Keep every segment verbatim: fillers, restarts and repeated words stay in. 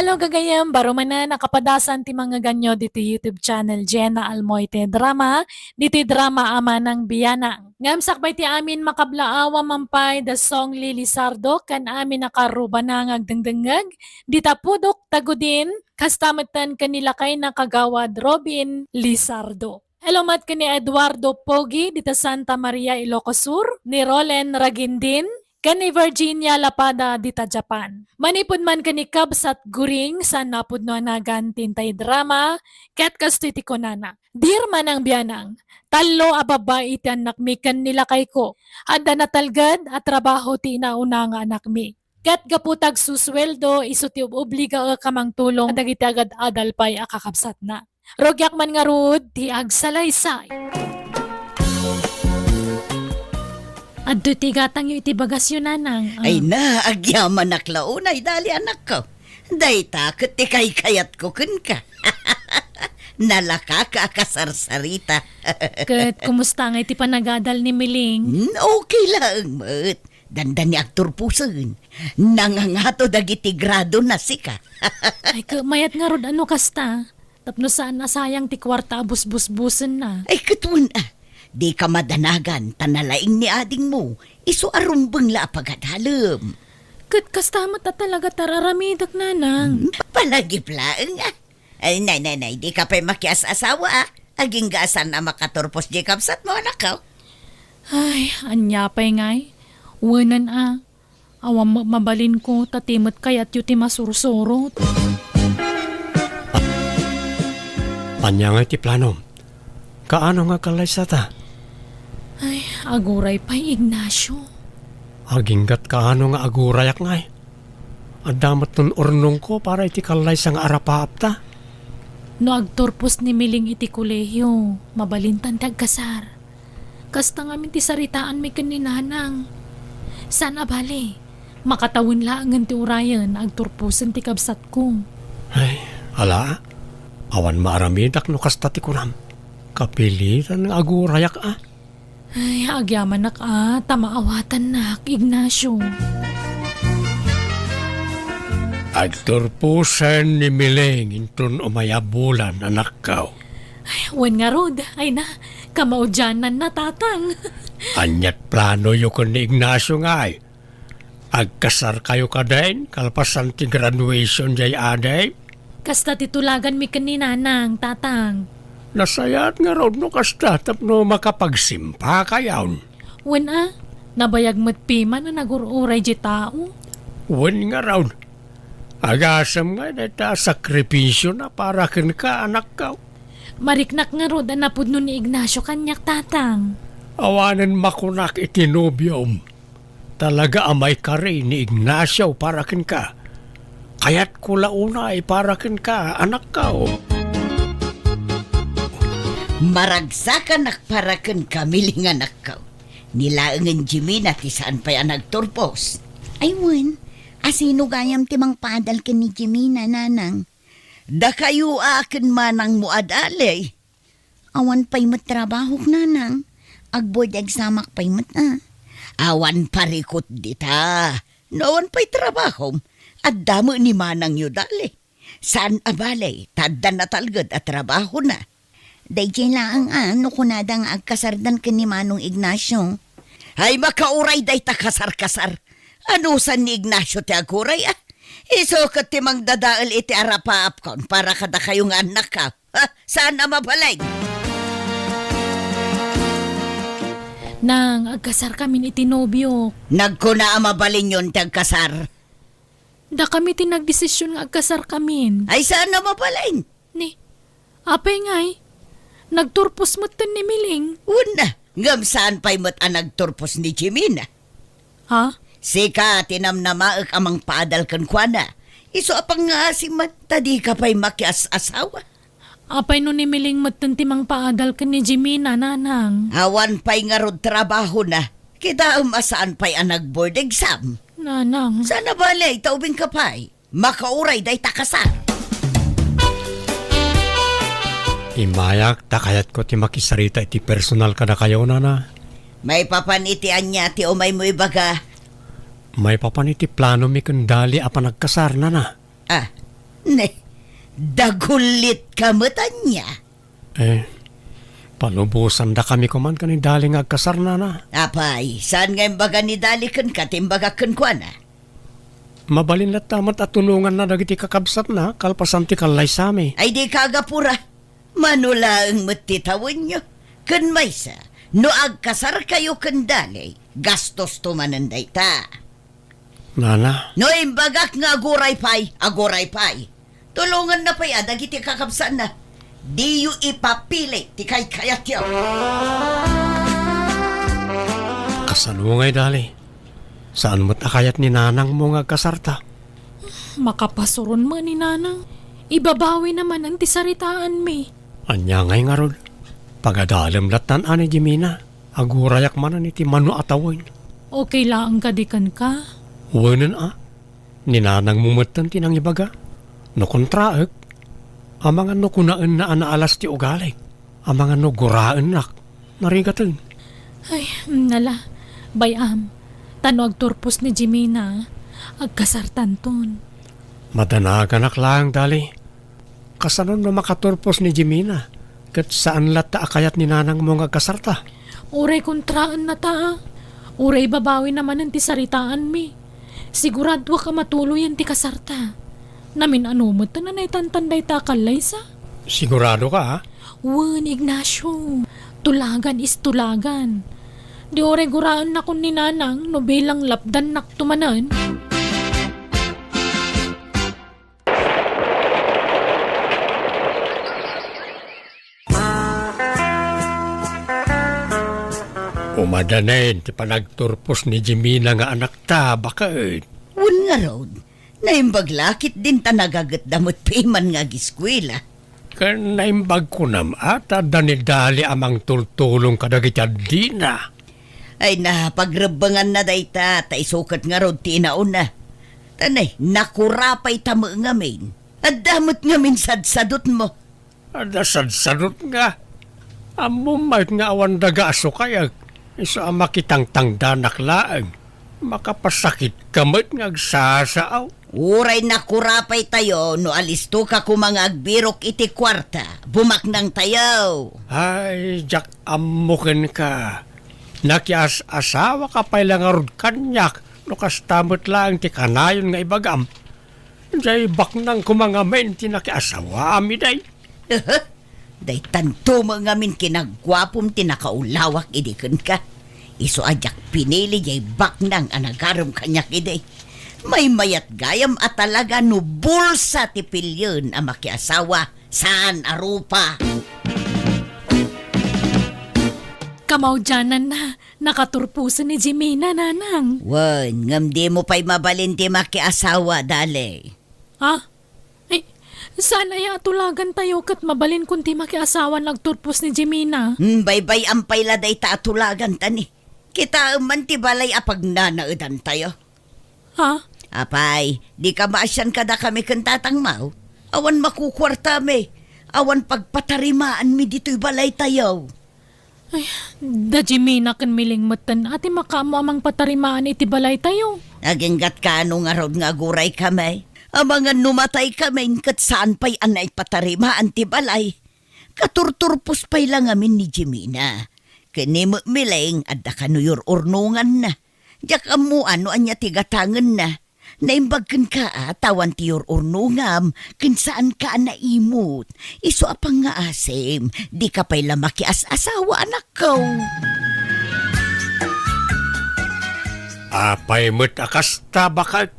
Hello, gagayem, baro manen a kapadasan ti mangngeganyo ditoy YouTube channel Jenna Almoite Drama, ditoy drama a Manang Bianang. Ngem sakbay ti amin makablaawa man pay da Song Lee Lizardo ken amin a karrubana nga agdengdengngeg, dita pudok Tagudin, kasta metten ken ni lakayna Kagawad Robin Lizardo. Hello met ken ni Eduardo Pogi dita Santa Maria, Ilocos Sur, ni Rolen Ragindin, ken ni Virginia Lapada dita Japan. Manipud man ken ni Kabsat Guring, saan napudno a nagan ti intay drama, ket kastoy ti kunana, "Dear Manang Bianang, tallo a babbai ti annakmi ken ni lakayko. Adda natalged a trabaho ti inauna nga anakmi. Ket gapu ta agsusueldo, isu ti ub-, obligaek a mangtulong dagiti agad-adal pay a kakabsatna. Rugiak man ngarud ti agsalaysay." Adtoy ti gatangyo iti bagasyo, Nanang. Ah. Ay na, agyamanak la unay, dali, anakko. Dayta ket ti kaykayatko kenka. Nalaka ka a kasarsarita. Ket kumusta ngay ti panagadal ni Miling? Hmm, okay laeng met. Dandani agturposen. Nangangato dagiti gradona, sika. Ay, ket mayat ngarud a no kasta. Tapno saan a sayang ti kuarta a busbusbusenna. Ay, ket wen a. Dika madanagan ta nalaing ni adingmo. Isu a rumbeng la a pagadalem. Ket kasta met a talaga ti ar-aramidek, Nanang. Hmm, palagip laeng a. Ay, nay, nay, nay, dika pay makias-asawa a. Agingga a saan a makaturpos diay kabsatmo, anakko. Ay, ania pay ngay? Wenen a. Awan met mabalinko, ta ti met kayatyo ti masursurot. Ania ngay ti planom? Kaano nga agkallaysata? Ay, aguray pay, Ignacio. Aginggat kaano nga agurayak ngay? Adda met ton urnongko para iti kallaysa nga arapaapta. No agturpos ni Miling iti kolehio, mabalintan ti agkasar. Kasta ngamin ti saritaanmi ken ni Nanang. Saan a bale, makatawen laengen ti urayen, agturposen ti kabsatko. Ay, ala, awan maaramidak no kasta ti kunam. Kapilitan nga agurayak a. Ay, agyamanak a, ta maawatannak, Ignacio. Agturposen ni Miling inton umay a bulan, anakko. Ay, wen ngarud, ay na, kamaudiananna, Tatang. Aniat planoyo ken ni Ignacio ngay? Agkasarkayo kadin, kalpasan ti graduation diay adi? Kasta ti tulaganmi ken ni Nanang, Tatang. Nasayaat ngarud no kasta tapno makapagsimpakayon. Wen a, nabayag met piman a nagur-uray diay tao. Wen ngarud, agasem ngay dayta a sakripisiona para kenka, anakko. Mariknak ngarud a napudno ni Ignacio kaniak, Tatang. Awanen makunak iti nobiom. Talaga a maikari ni Ignacio para kenka. Kayatko la unay para kenka, anakko. Maragsakanak para kenka, Miling, anakko. Ni laengen Jimina ti saan pay a nagturpos. Ay wen, a sino gayam ti mangpaadal ken ni Jimina, Nanang? Dakayo a ken manangmo a dali. Awan pay met trabahok, Nanang. Ag-board examak pay met a. Awan parikut dita. No awan pay trabahom, adda met ni manangyo dali. Saan a bale, ta adda natalged a trabahona. Daydiay laeng a no kunada nga agkasardan ken ni Manong Ignacio. Ay, makauray dayta kasar-kasar. Anusan ni Ignacio ti aguray a? Isu ket ti mangdadael iti arapaapkon para kadakayo nga annakko. Ha? Saan a mabalin? Nang, agkasarkamin iti nobiok. Nagkuna a mabalinyon ti agkasar. Dakami ti nagdesisyon nga agkasarkamin. Ay, saan a mabalin? Ni, apay ngay? Nagturpos metten ni Miling. Wen a, ngem saan pay met a nagturpos ni Jimina? Ha? Sika ti namnamaek a mangpaadal kenkuana. Isu a pangngaasim met ta dika pay makias-asawa. Apay no ni Miling metten ti mangpaadal ken ni Jimina, Nanang? Awan pay ngarud trabahona. Kitaem a saan pay a nag-board exam. Nanang. Saan a bale, ta ubingka pay. Makauray dayta kasar. Immayak ta kayatko ti makisarita iti personal kadakayo, Nana. Maipapan iti ania ti umaymo ibaga? Maipapan iti planomi ken Dali a panagkasar, Nana. Ah, Ne, dagullitka met ania? Eh, palubosandakami koman ken ni Dali nga agkasar, nana. Apay, saan nga imbaga ni Dali kenka ti imbagak kenkuana? Mabalin latta met a tulonganna dagiti kakabsatna kalpasan ti kallaysami. Ay, dika agapura. Mano laeng met ti tawenyo. Ken maysa, no agkasarkayo ken Dali, gastosto manen dayta. Nana. No imbagak nga aguray pay, aguray pay. Tulonganna pay a dagiti kakabsatna. Diyo ipapili ti kaykayatyo. Kasano ngay, Dali? Saan met a kayat ni nanangmo nga agkasarta? Makapasuron met ni nanang. Ibabawina manen ti saritaanmi. Ania ngay ngarud? Pagadalem lattan a ni Jimena. Agurayak manen iti mano a tawen. Okay laeng kadi kenka? Wenen a. Ni nanangmo metten ti nangibaga. No kontraek, amangan no kunaenna a naalas ti ugalik. Amangan no guraennak, narigaten. Ay, nala, bay-am, ta no agturpos ni Jimena, agkasartanton. Madanaganak laeng, Dali. Kasano no makaturpos ni Jimena, ket saan latta a kayat ni nanangmo nga agkasarta? Uray kontraenna ta, a. Uray ibabawina manen ti saritaanmi. Siguradoak a matuloyen ti kasarta. Namin-ano met a naitantan dayta a kallaysa? Siguradoka, a? Wen, Ignacio. Tulagan is tulagan. Di uray guraennakon ni nanang no bilang lapdannakto manen. Umadanen ti panagturpos ni Jimena nga anakta, baket. Wen ngarud, naimbag la ketdin ta nagatda met piman nga agiskuela. Ken naimbag kunam a ta adda ni Dali a mangtultulong kadagiti addina. Ay na, pagrebbenganna dayta, ta isu ket ngarud ti inauna. Ta ne, nakurapay ta met ngamin. Adda met ngamin sadsadutmo. Adda sadsadot nga. Ammom met nga awan daga a sukayek. Isu a makitangtangdanak laeng. Makapasakitka met nga agsasaaw. Uray nakurapaytayo no alistoka koma nga agbirok iti kuarta, bumaknangtayo. Ay, diak ammo kenka. Nakias-asawaka pay la ngarud kaniak no kasta met laeng ti kanayon nga ibagam. Diay baknang koma ngamin ti nakiasawaam idi. Daytanto met ngamin kinaguapom ti nakaulawak idi kenka. Isu a diak pinili diay baknang a nagarem kaniak idi. Maymayat gayam a talaga no bulsa ti pilien a makiasawa, saan a rupa. Kamaudiananna, nakaturposen ni Jimena, nanang. Wen, ngem dimo pay mabalin ti makiasawa, Dali. Ha? Ay, saan aya a tulagantayo ket mabalinkon ti makiasawa no agturpos ni Jimena? Hmm, baybay-am pay la dayta a tulaganta ni. Kitaem man ti balay a pagnanaedantayo. Ha? Apay, dika maasian kadakami ken Tatang Mau? Awan makukuartami. Awan pagpatarimaanmi ditoy balaytayo. Ay, da Jimena ken Miling metten a ti makaammo a mangpatarimaan iti balaytayo. Aginggatka no ngarud nga aguraykami. Amangan no mataykamin ket saan pay a naipatarimaan ti balay. Katurturpos pay la ngamin ni Jimena. Ken ni Miling, adda kano yur-urnonganna. Diak ammo no ania ti gatangenna. Naimbag kenka a ta awan ti yur-urnongam ken saanka a naimut. Isu a pangngaasim, dika pay la makias-asawa, anakko. Apay met a kasta, baket?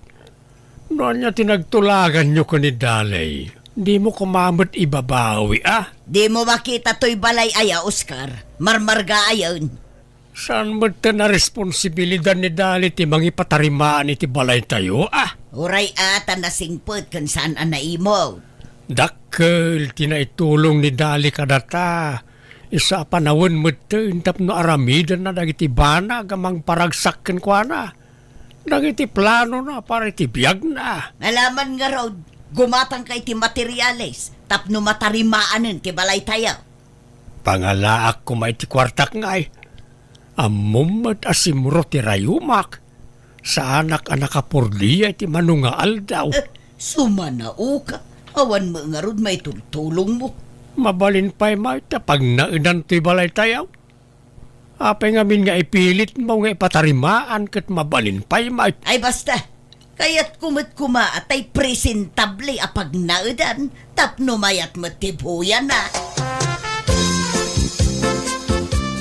No ania ti nagtulaganyo ken ni Dali, dimo koma met ibabawi, a? Dimo makita toy balay aya, Oscar? Marmargaayen. Saan met ta a responsibilidad ni Dali ti mangipatarimaan iti balaytayo, a? Uray a ta nasingpet ken saan a naimut. Dakkel ti naitulong ni Dali kadata. Isu a panawen metten tapno aramidenna dagiti banag a mangparagsak kenkuana. Dagiti planona para iti biagna. Alaman ngarud, gumatangka iti materiales tapno matarimaanen ti balaytayo. Pangalaak koma iti kuartak ngay. Ammom met a simro ti rayumak. Saanak a nakapordia iti mano nga aldaw. Eh, sumanaoka. Awan met ngarud maitultulongmo. Mabalin pay met ta pagnaedan toy balaytayo. Apay ngamin nga ipilitmo nga ipatarimaan ket mabalin pay met? Ay, basta. Kayatko met koma a tay presentable a pagnaedan tapno mayat met ti buyana.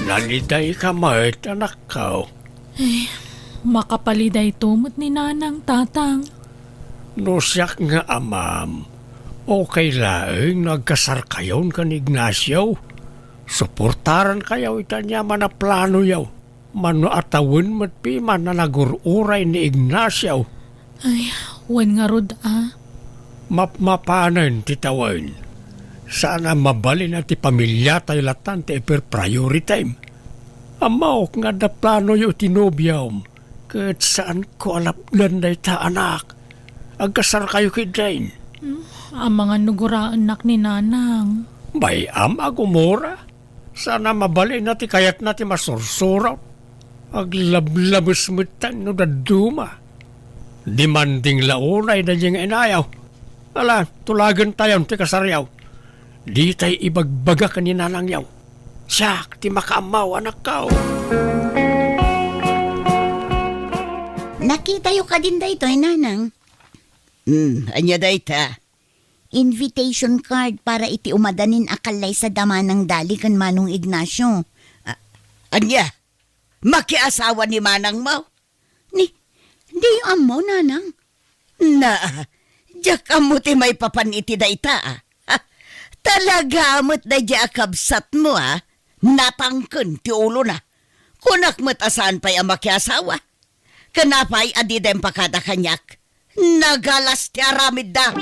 Nalidayka met, anakko. Eh, makapalidayto met ni Nanang, Tatang. No siak nga amam, okay laeng no agkasarkayon ken ni Ignacio. Suportarankayo iti aniaman a planoyo. Mano a tawen met piman a nagur-uray ni Ignacio. Ay, wen ngarud a. Mapmapanen ti tawen. Saan a mabalin a ti pamiliatayo latan ti iper-priority. Ammok nga adda planoyo iti nobiom, ket saanko a lapdan dayta, anak. Agkasarkayo ketdin. Hmm, amangan no guraennak ni Nanang. Bay-am a gumura. Saan a mabalin a ti kayatna ti masursurot. Aglablabes metten no dadduma. Demanding la unay daydiay nga inayo. Ala, tulagentayon ti kasaryo. Ditay ibagbaga ken ni nanangyo. Siak ti makaammo, anakko. Nakitayo kadin daytoy, Nanang? Hmm, ania dayta? Invitation card para iti umadanin a kallaysa da Manang Dali ken Manong Ignacio. A-, ania? Makiasawa ni manangmo? Ni, diyo ammo, Nanang? Na, diak ammo ti maipapan iti dayta, a. Ha? Talaga met daydiay a kabsatmo, a. Natangken ti ulona. Kunak met a saan pay a makiasawa. Ken apay a dida impakada kaniak? Nagalas ti aramidda.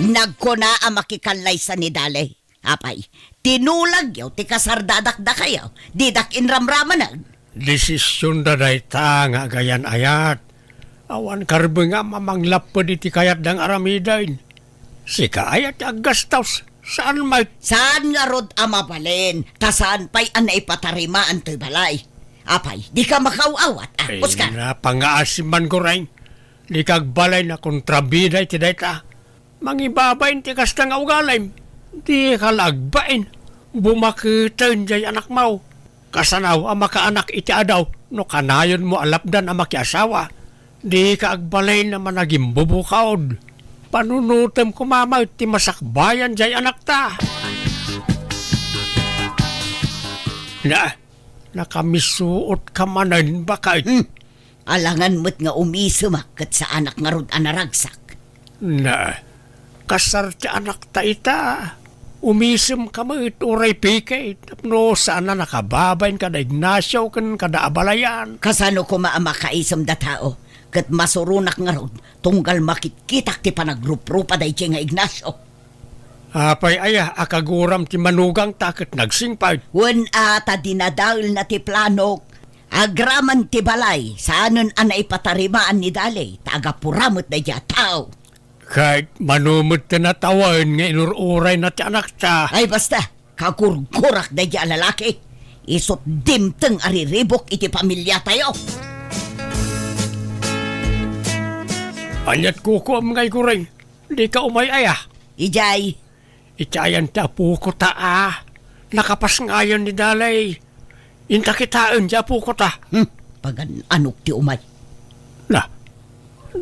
Nagkuna a makikallaysa ni Dali. Apay, tinulagyo ti kasardadak dakayo, didak inramramanen. Desisionda dayta nga agayan-ayat. Awan karbengam a manglapped iti kayatda nga aramiden. Sika aya ti aggastos, saan met? Saan ngarud a mabalin, ta saan pay a naipatarimaan toy balay. Apay, dika makaw-awat, a, Ay, Oscar? Napangaasim man, Gureng. Dika agbalin a kontrabida iti dayta. Mangibabain ti kasta nga ugalim. Dika la agbain. Bumaketen jay anakmo. Kasano a makaanak iti adu no kanayonmo a lapdan a makiasawa? Dika agbalin a managimbubukod. Panunotem koma met ti masakbayan jay anakta. Na, nakamisuotka manen, baket. Hmm. Alangan met nga umisemak ket saanak ngarud a naragsak. Na, kasar ti anakta ita. Umisemka met uray piki tapno saan a nakababain kada Ignacio ken kada abalayan. Kasano koma a makaisemda tao? Ket masuronak ngarud tunggal makitkitak ti panagruprupa daydiay nga Ignacio. Apay aya a kaguram ti manugangta ket nagsingpet? Wen a, ta dinadaelna ti planok. Agraman ti balay, saanen a naipatarimaan ni Dali, ta agapura met daydiay a tao. Ket mano met ti natawen nga inur-urayna ti anakta? Ay, basta, kagurgurak daydiay a lalaki. Isut' dimteng a riribuk iti pamiliatayo. Aniat kukuam ngay, Gureng? Dika umay aya? Idiay. Iti ayan ti apokota a. Nakapasngayon ni Dali. Inta kitaen ti apokota. Hmm, pagan-anok ti umay. Na,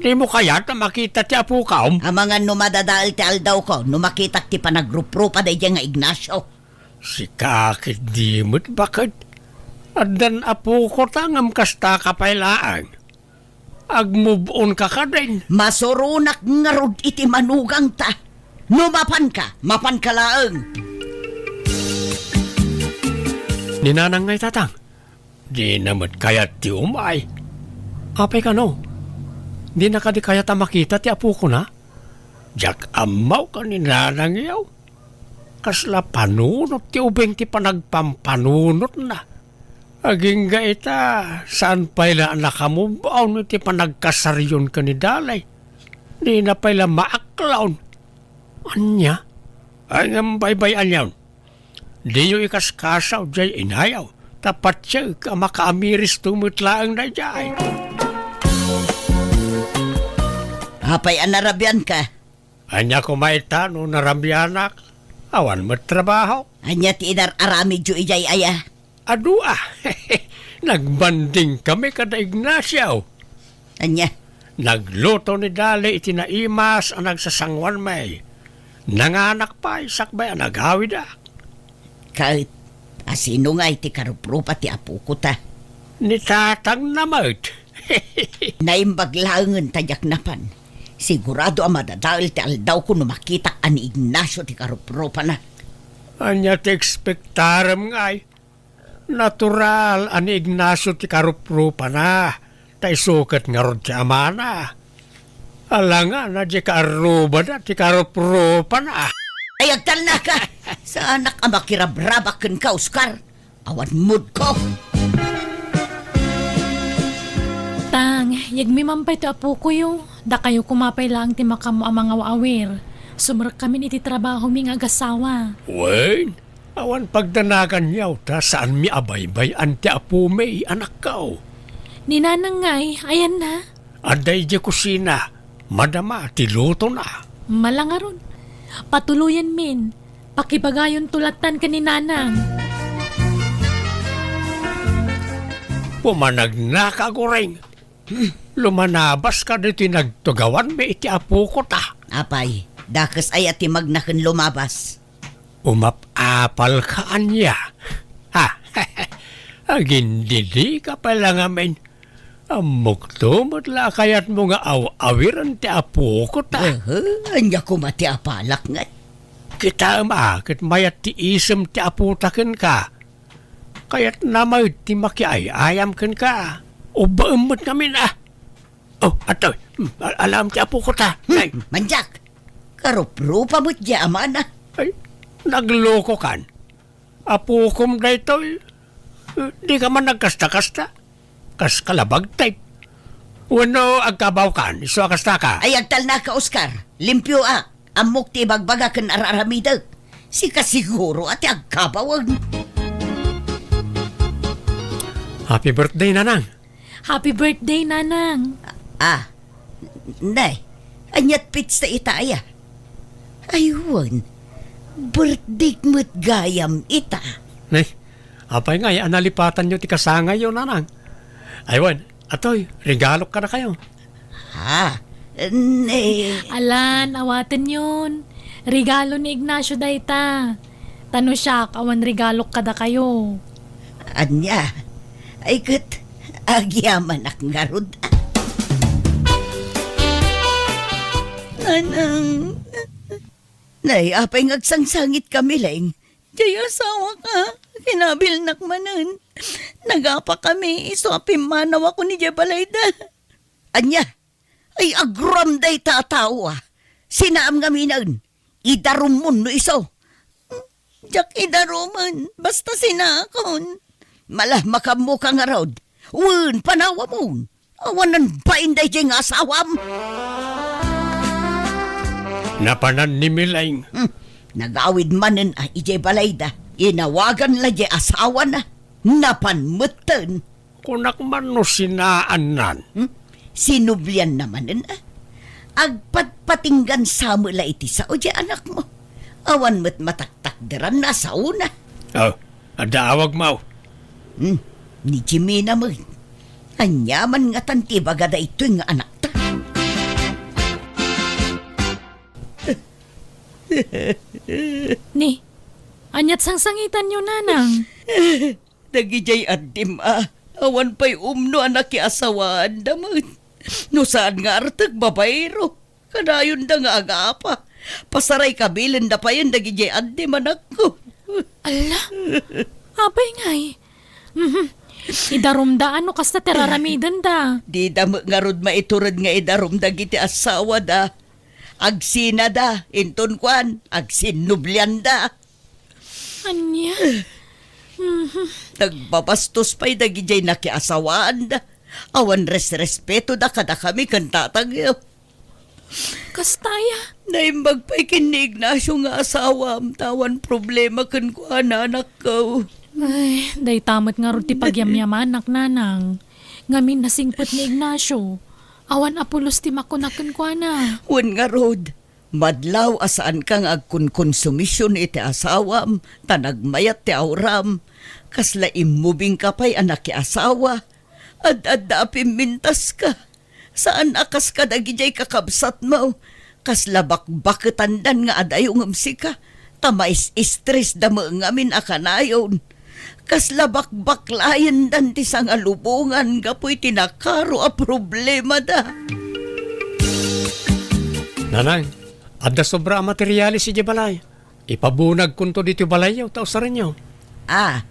dimo kayat a makita ti apokam? Amangan no madadael ti aldawko, no makitak ti panagruprupa daydiay nga Ignacio. Sika ketdi met, baket. Addan apokota ngem kastaka pay laeng. Agmove-onka kadin. Masuronak ngarud iti manugangta. No mapanka, mapanka laeng. Ni Nanang ngay, Tatang? Dina met kayat ti umay. Apay kano? Dina kadi kayat a makita ti apokona? Diak ammo ken ni Nanangyo. Kasla panunot ti ubing ti panagpampanunotna. Agingga ita, saan pay la a nakamove-on iti panagkasaryon ken ni Dali. Dina pay la maaklon. Ania? Ay, ngem baybay-anyon. Diyo ikaskasaw jay inayo, ta patiek a makaamiristo met laeng daydiay. Apay a narabianka? Ania koma ita no narabianak? Awan met trabaho. Ania ti inar-aramidyo idiay aya? Adu a. Nagbanding kami kada Ignacio. Ania? Nagluto ni Dali iti naimas a nagsasanguanmi. Nanganak pay sakbay a nagawidak. Ket, asino ngay ti karuprupa ti apoko ta? Ni tatangna met. Naimbag laengen ta diak napan. Sigurado a madadael ti aldawko no makitak a ni Ignacio ti karuprupana. Ania ti ekspektarem ngay? Natural a ni Ignacio ti karuprupana, ta isu ket ngarud ti amana. Alangana diay kaarrubada ti karuprupana. Ay, agtalnaka! Saanak a makirabrabak kenka, Oscar. Awan moodko. Tang, yegmi man pay ti apokoyo. Dakayo koma pay laeng ti makaammo a mangaw-awir. Sumrekkamin iti trabahomi nga agasawa. Wen, awan pagdanagan yaw ta saanmi a baybay-an ti apomi, anakko. Ni Nanang ngay, ayanna? Adda idiay kusina, madama ti lutona. Malangaron. Patuloyenmin. Pakibagayonto lattan ken ni Nanang. Pumanagnaka, Goring. Lumanabaska ditoy nagtugawanmi iti apoko ta. Apay, dakes aya ti magna ken lumabas? Umap-apalka ania? Ha? Agindidika pay la ngamin. Ammokto met la a kayatmo nga aw-awiren ti apoko ta. Aha, ania koma ti apalak ngay? Kitaem a, ket mayat ti isem ti apota kenka. Kayatna met ti makiay-ayam kenka. Ubbaem met ngamin a. Oh, adtoy. Hmm, al-, alaem ti apoko ta. Hmm, ay. Mandiak. Karuprupa met diay amana. Ay, naglokokan. Apokom daytoy. Eh, dika man nagkasta-kasta. Kas kalabag type. Wenno agkabawkan, isu a kastaka. Ay, agtalnaka, Oscar. Limpioak. Ammok ti ibagbaga ken ar-aramidek. Sika siguro a ti agkabawen. Happy birthday, Nanang. Happy birthday, Nanang. Ah, nay, aniat pitsta ita aya? Ay, wen, birthday met gayam ita. Nay, apay ngay a nalipatanyo ti kasangayyo, Nanang? Ay, wen, atoy, regalok kadakayo. Ha? Ne. Alan, awatenyon. Regalo ni Ignacio dayta. Ta no siak, awan regalok kadakayo. Ania? Ay ket, agyamanak ngarud. Nanang. Nay, apay nga agsangsangitka, Mileng? Diay asawak, kinabilnak manen. Nagapakami, isu a pimmanawakon idiay balayda. Ania? Ay, aguram dayta a tao a. Sinaam ngaminen. Idarumon no isu. Diak idarumen, basta sinaakon. Mala, makammoka ngarud. Wen, panawamon. Awanen bain daydiay nga asawam. Napanan ni Mileng. Hmm. Nagawid manen a idiay balayda. Inawagan la diay asawana. Napan metten. Kunak man no sinaannan. Hmm? Sinublianna manen a. Agpatpatinggan sa met la iti sao diay anakmo. Awan met mataktakderanna a saona. Oh, adda awagmo. Hmm, ni Jimena met. Aniaman ngatan ti ibaga daytoy nga anakta? Ni, aniat sangsangitanyo, Nanang? Dagidiay addim a, awan pay umno a nakiasawaanda met. No saan nga artek, babaero. Kadayonda nga agapa. Pasaray kabilenda payen dagidiay addim, anakko. Alla, apay ngay? Mhm. Idarumda no kasta ti raramidenda. Dida met ngarud maitured nga idarum dagiti asawada. Agsinada, inton kuan, agsinnublianda. Ania? Mhm. Nagbabastos pay dagidiay nakiasawaanda. Awan resrespetoda kadakami ken tatangyo. Kasta aya? Naimbag pay ken ni Ignacio nga asawam, ta awan problema kenkuana, anakko. Ay, dayta met ngarud ti pagyamyamanak, Nanang. Ngamin nasingpet ni Ignacio. Awan a pulos ti makuna kenkuana. Wen ngarud, madlaw a saanka nga agkonkonsumision iti asawam, ta nagmayat ti auram. Kasla immubingka pay a nakiasawa. Ad-adda a pimmintaska. Saan a kas kadagijay kakabsatmo. Kasla bakbaketandan nga adayo ngem sika. Ta mais-istresda met ngamin a kanayon. Kasla bakbaklayendan ti sangalubongan gapu iti nakaro a problemada. Nanang, adda sobra a materiales idiay balay. Ipabunagkonto ditoy balayyo ta usarenyo. Ah,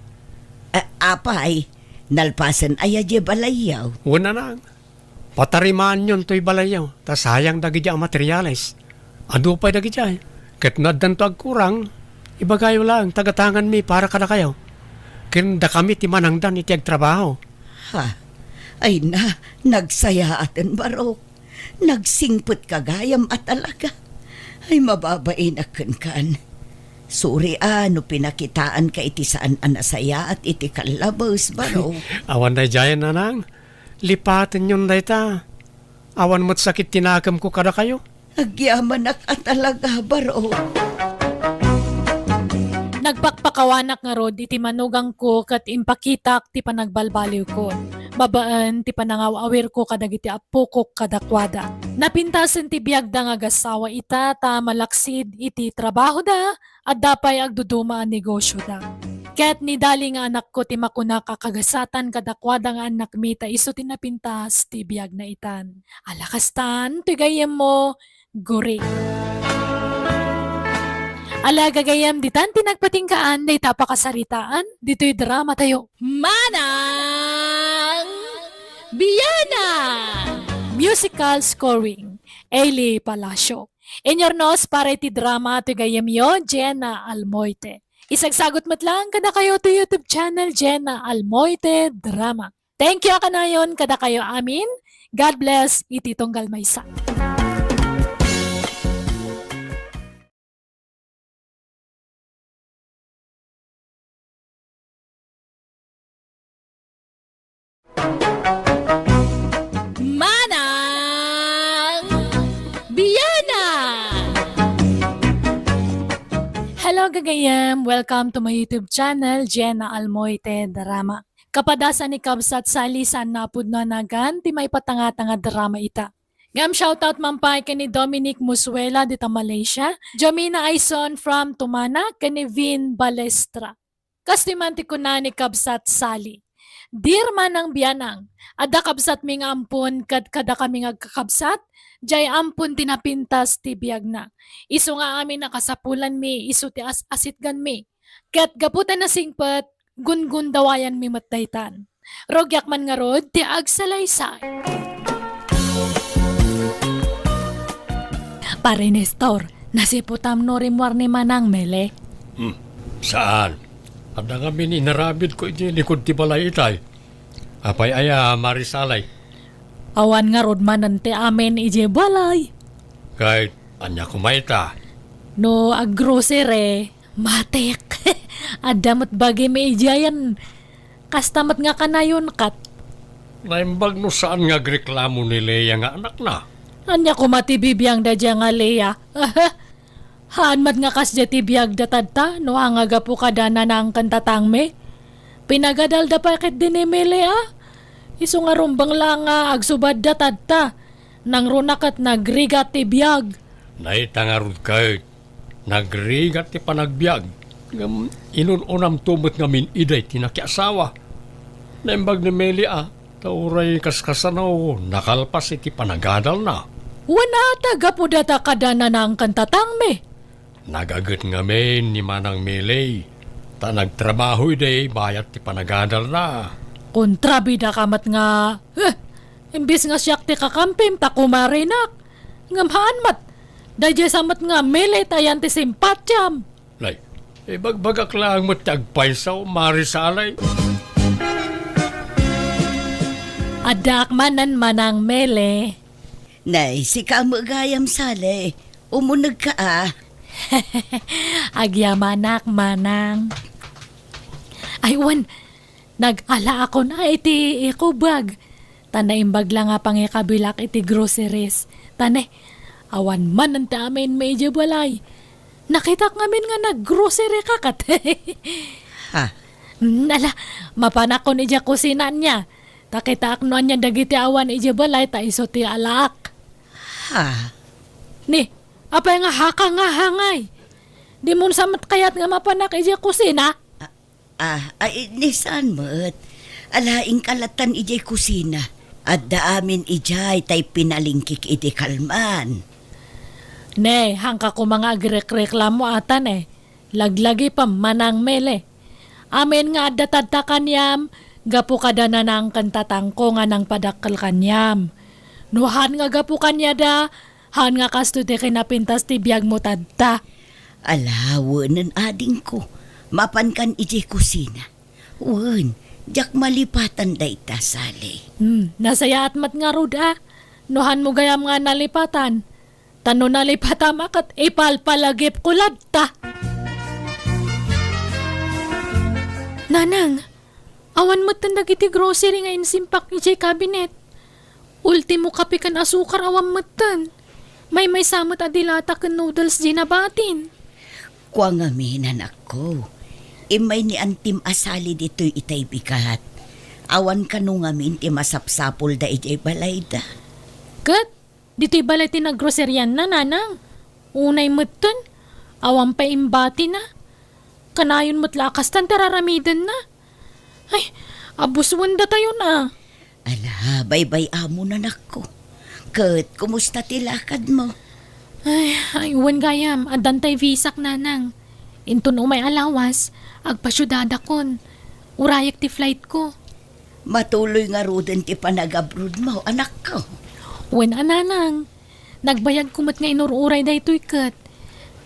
a-, apay, nalpasen aya diay balayyo? Wen, nanang. Patarimaanyon toy balayyo, ta sayang dagiti a materiales. Adu pay dagidiay. Ket no addanto agkurang, ibagayo laeng ta gatanganmi para kadakayo. Ken dakami ti manangdan iti agtrabaho. Ha? Ay na, nagsayaaten, Barok. Nagsingpetka gayam a talaga. Ay, mababainak kenkan. Sori a no pinakitaanka iti saan a nasayaat iti kallabes, Barok. Awan daydiayen, nanang. Lipatenyon dayta. Awan met sakit ti nakemko kadakayo. Agyamanak a talaga, Barok. Nagpakpakawanak ngarud iti manugangko ket impakitak ti panagbalbaliwko, babaen ti panangaw-awirko kadagiti appokok kadakuada. Napintasen ti biagda nga agasawa ita ta malaksid iti trabahoda, adda pay agduduma a negosioda. Ket ni Dali nga anakko ti makunak a kagasatan kadakuada nga annakmi ta isu ti napintas ti biagna itan. Ala kastan, toy gayyemmo, Guri. Ala gagayyem, ditan ti nagpatinggaan dayta a pakasaritaan ditoy dramatayo. Manang Biana! Musical scoring, Ailey Palacio. Inyurnos para iti drama ti gayyemyo, Jenna Almoite. Isagsagut met laeng kadakayo ti YouTube channel, Jenna Almoite Drama. Thank you a kanayon kadakayo amin. God bless iti tunggal maysa. Manang Biana! Hello, gagayem! Welcome to my YouTube channel, Jenna Almoite Drama. Kapadasan ni Kabsat Sally saan a pudno a nagan ti maipatangtang a drama ita. Ngem shoutout man pay ken ni Dominic Musuela dita Malaysia, Jomina Aison from Tumana, ken ni Vin Balestra. Kastoy man ti kuna ni Kabsat Sally, "Dear Manang Bianang, adda kabsatmi nga ampon ket kadakami nga agkakabsat, jay ampon ti napintas ti biagna. Isu nga amin a kasapulanmi, isu ti as-asitganmi. Ket gapu ta nasingpet, gungundawayanmi met daytan. Rugiak man ngarud ti agsalaysay." Pare Nestor, nasiputam no rimmuar ni Manang Mele? Hmm, saan? Adda ngamin inaramidko idiay likud ti balay itay. Apay aya, Mare Sally? Awan ngarud manen ti amin idiay balay. Ket ania koma ita? No aggrocery, matik. Adda met bagimi idiayen. Kasta met nga kanayon ket. Naimbag no saan nga agreklamo ni Lea nga anakna. Ania koma ti bibiangda dia nga Lea? Haan met nga kasdiay ti biagda tatta, no ania gapu kada Nanang ken Tatangmi. Pinagadalda pay ketdi ni Mele a. Isu nga rumbeng la nga agsubadda tatta. Nangruna ket nagrigat ti biag. Dayta ngarud ket nagrigat ti panagbiag. Ngem inun-unamto met ngamin idiay ti nakiasawa. Naimbag ni Mele a, ta uray kaskasano, nakalpas iti panagadalna. Wen a, ta gapu dayta kada Nanang ken Tatangmi. Nagaget ngamin ni Manang Mele, ta nagtrabaho idi bayat ti panagadalna. Kontrabidaka met nga, eh, imbes nga siak ti kakampim ta kumarinak. Ngem haan met, daydiay sa met nga Mele ta ayan ti simpatiam. Nay, ibagbagak laeng met ti agpayso, Mare Sally. Addaak manen, Manang Mele. Nay, sika met gayam, Sally. Umunegka a. Agyamanak, Manang. Ay, wen, nag-alaakon a iti ekobag. Ta naimbag la nga pangikabilak iti groceries. Ta ne, awan manen ti amin idiay balay. Nakitak ngamin nga naggrocery ka ket. Ha? Ala, mapanakon idiay kusina ania. Ta kitaak no ania dagiti awan idiay balay ta isu ti alaak. Ha? Ni, apay nga haka nga hangay? Di mo sa met kayat nga mapanak idiay kusina? Ah, ah, ay, ni saan met? Ala, inka lattan idiay kusina. Adda amin idiay tay pinalingkik iti kalman. Ne, hangka koma nga agrekreklamo ata ne. Laglagi pa Manang Mele. Amin nga adda tadta kaniam, gapu kada Nanang ken Tatangko nga nangpadakkel kaniam. No han nga gapu kaniada, han nga kasto ti kinapintas ti biagmo tadta. Ala, wenen adingko. Mapankan idiay kusina. Wen, diak malipatan dayta, Sally. Hmm, nasayaat met ngarud a. No hanmo gayam nga nalipatan. Ta no nalipatam a ket ipalpalagipko latta. Nanang, awan metten dagiti grocery nga insimpak idiay cabinet. Ultimo kape ken asukar awan metten. Maymaysa met a dilata ken noodles diay nabatin. Kua ngamin, anakko. Immay ni Antim a Sally ditoy itay bigat. Awan kano ngamin ti masapsapulda idiay balayda. Ket ditoy balay ti naggroserianna, Nanang. Unay metten, awan pay imbatina. Kanayon met la a kastan ti raramidenna. Ay, abusuen datayon a. Ala, baybay-amon, anakko. Ket kumusta ti lakadmo? Ay, ay, wen gayam, addan tay visak, Nanang. Inton umay a lawas, agpasiudadakon. Urayek ti flightko. Matuloy ngaruden ti panagabrodmo, anakko. Wen a, Nanang. Nagbayagko met nga inur-uray daytoy ket.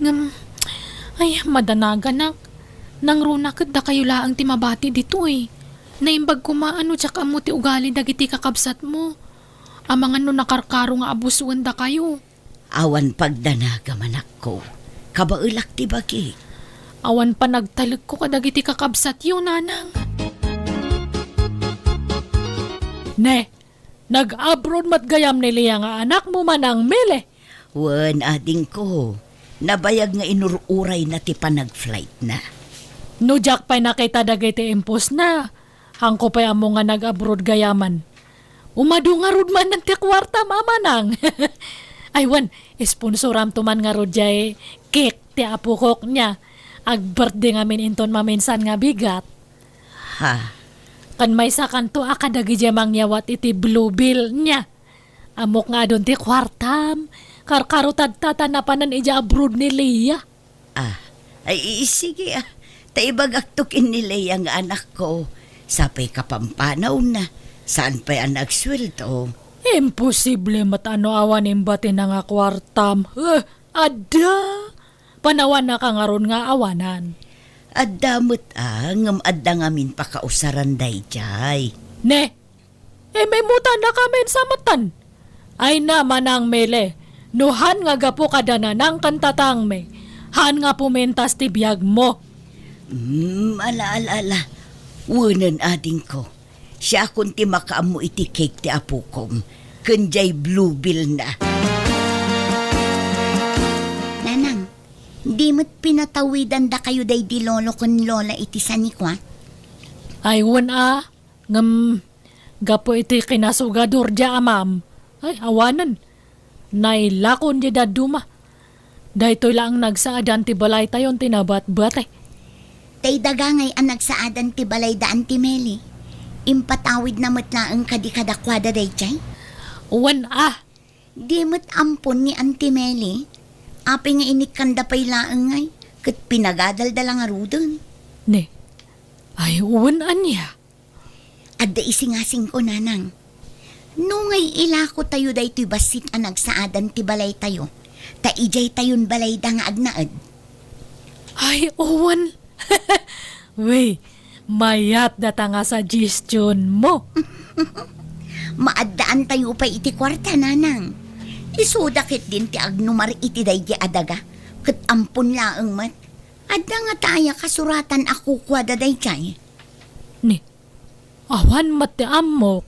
Ngem, ay, madanaganak. Nangruna ket dakayo laeng ti mabati ditoy. Naimbag koma a no diak ammo ti ugali dagiti kakabsatmo. Amangan no nakarkaro nga abusuen dakayo. Awan pagdanagam, anakko. Kabaelak ti bagi. Awan panagtalekko kadagiti kakabsatyo, Nanang. Ne, nag-abroad met gayam ni Lea nga anakmo, Manang Mele? Wen, adingko. Nabayag nga inur-urayna ti panagflightna. No diak pay nakita dagiti impostna, hanko pay ammo nga nag-abroad gayaman. Umadu ngarud manen ti kuartam, Manang. Ay, wen, sponsoramto man ngarud jay cake ti apokok nia. Ag-birthday ngamin inton maminsan nga bigat. Ha? Ken maysakanto a kadagidiay mangyawat iti Blue Bill nia. Ammok nga adun ti kuartam. Karkaro tadta ta napanan idiay abroad ni Lea. Ah, ay, i-, sige, ah. Ta ibagakto ken ni Lea nga anakko. Sapay kapampanawna. Saan pay a nagsueldo? Imposible met a no awan imbatina nga kuartam. Eh, adda. Panawannaka ngarud nga awanan. Adda met a, ngem adda ngamin pakausaran daydiay. Ne, imimutannakamin sa metten. Ay na, Manang Mele, no han nga gapu kada Nanang ken Tatangmi, han nga pumintas ti biagmo. Mm, ala, ala, ala. Wenen, adingko. Siakon ti makaammo iti cake ti apokom, ken jay Blue Bill na. Nanang, di met pinatawidan dakayo daydi lolo ken lola iti sanikua? Ay, wen a, ngem gapu iti kinasugador dia amam, ay, awanen. Nailakon diay dadduma. Daytoy laeng nagsaadan ti balaytayon ti nabatbati. Tay daga ngay a nagsaadan ti balayda, Auntie Meli. Impatawidna met laeng kadi kadakuada daydiay? Wen a. Di met ampon ni Auntie Meli. Apay nga inikkanda pay laeng ngay, ket pinagadalda la ngaruden. Ne. Ay, wen ania? Adda isingasingko, Nanang. No ngay ilakotayo daytoy bassit a nagsaadan ti balaytayo, ta idiaytayon balayda nga agnaed. Ay, wen. Wey, mayat data nga suggestion mo. Maaddaantayo pay iti kuarta, Nanang. Isuda ketdin ti agnumar iti daydi a daga, ket ampon laeng met. Adda ngata aya kasuratan a kukuada daydiay? Ni, awan met ti ammok.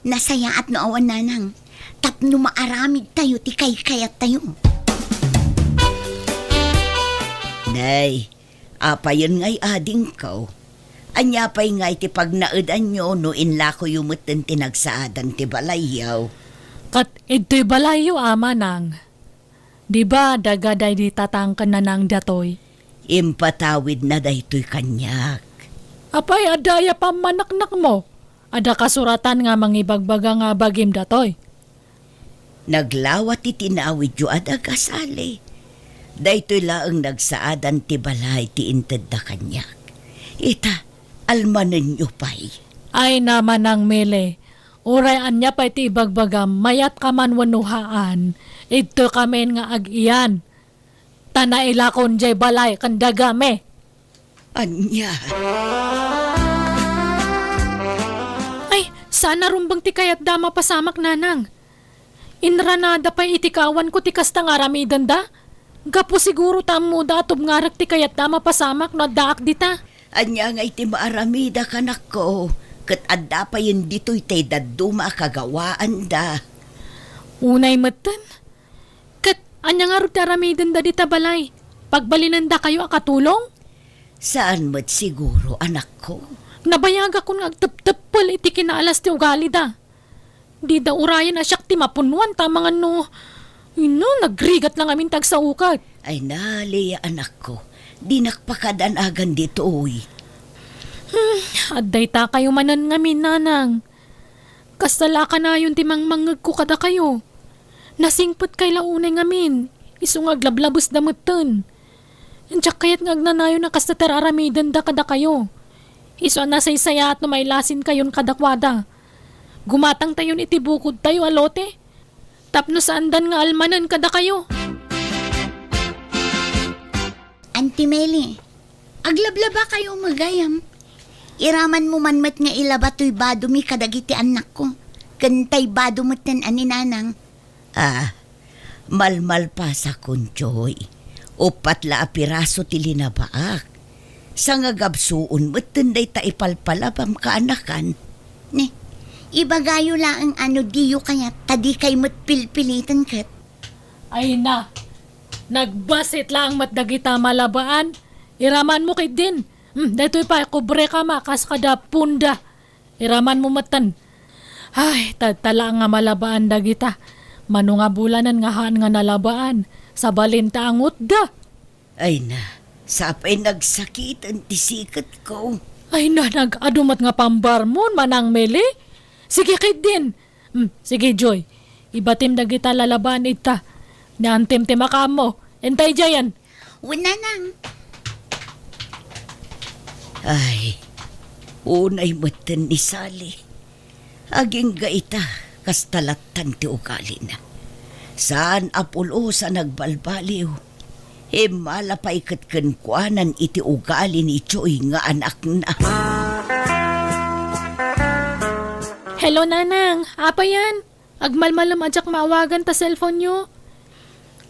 Nasayaat no awan, Nanang, tapno maaramidtayo ti kaykayattayo. Nay, apayen ngay adingko? Ania pay ngay ti pagnaedanyo no inlakoyo metten ti nagsaadan ti balayyo? Ket idtoy balayyo, Ama, Nang. Di ba, daga daydi tatang ken nanang datoy? Impatawidna daytoy kaniak. Apay, adda aya pammaneknekmo? Adda kasuratan nga mangibagbaga nga bagim datoy? Naglawa ti tinawidyo a daga, Sally. Daytoy laeng nagsaadan ti balay ti intedda kaniak. Ita, almanenyo pay. Ay, Manang Mele, uray ania pay ti ibagbagam, mayat ka man wenno haan, idtoy kamin nga ag-iyan. Ta nailakon jay balay ken dagami. Ania? Ay, saan a rumbeng ti kayatda a mapasamak, Nanang. Inranada pay iti kaawanko ti kasta nga aramidenda. Gapu siguro ta ammoda a tubngarek ti kayatda a mapasamak no addaak dita. Ania ngay ti maaramidak, anakko? Ket adda payen ditoy tay dadduma a kagawaanda. Unay metten. Ket ania ngarud ti aramidenda dita balay? Pagbalinendakayo a katulong? Saan met siguro, anakko. Nabayagakon nga agtepteppel iti kinaalas ti ugalida. Dida urayen a siak ti mapunnoan ta amangan no, ino, nagrigat la ngamin ti agsaoket. Ay na, Lea, anakko, dinak pakadanagan ditoy. Hmm, adda itakayo manen ngamin, Nanang. Kasta la a kanayon ti mangmangngegko kadakayo. Nasingpetkay la unay ngamin, isu nga aglablabesda metten. Diak kayat nga agnanayon a kasta ti ar-aramidenda kadakayo. Isu a nasaysayaat no mailasinkayon kadakuada. Gumatangtayon iti bukodtayo a lote, tapno saandan nga almanen kadakayo. Auntie Meli, aglablabakayo met gayam. Iramanmo man met nga ilaba toy badomi kadagiti annakko, ken tay bado metten a ni Nanang. Ah, malmalpasakon, Joy. Uppat la a piraso ti linabaak. Sangagabsuon metten dayta ipalpalabam kaanakan. Ne, ibagayo laeng a no diyo kayat ta dikay met pilpiliten ket. Ay na, nagbasit laeng met dagita malabaan. Iramanmo ketdin. Hmm, daytoy pay, kubre kama kas kada punda. Iramanmo metten. Ay, tadta laeng nga malabaan dagita. Mano nga bulanen nga haan nga nalabaan, sabalin ta angutda. Ay na, sapay nagsakiten ti siketko. Ay na, nag-adu met nga pambarmon, Manang Meli. Sige ketdin. Hmm, sige, Joy. Ibatim dagita lalabaan ita. Ni Antem ti makaammo. Entay diayen. Wen, Nanang. Ay, unay metten ni Sally. Agingga ita, kasta lattan ti ugalina. Saan a pulos a nagbalbaliw. Immala pay ket kenkuanan iti ugali ni Joy nga anakna. Hello, Nanang. Apayen? Agmalmalem a diak maawagan ta cellphone-yo.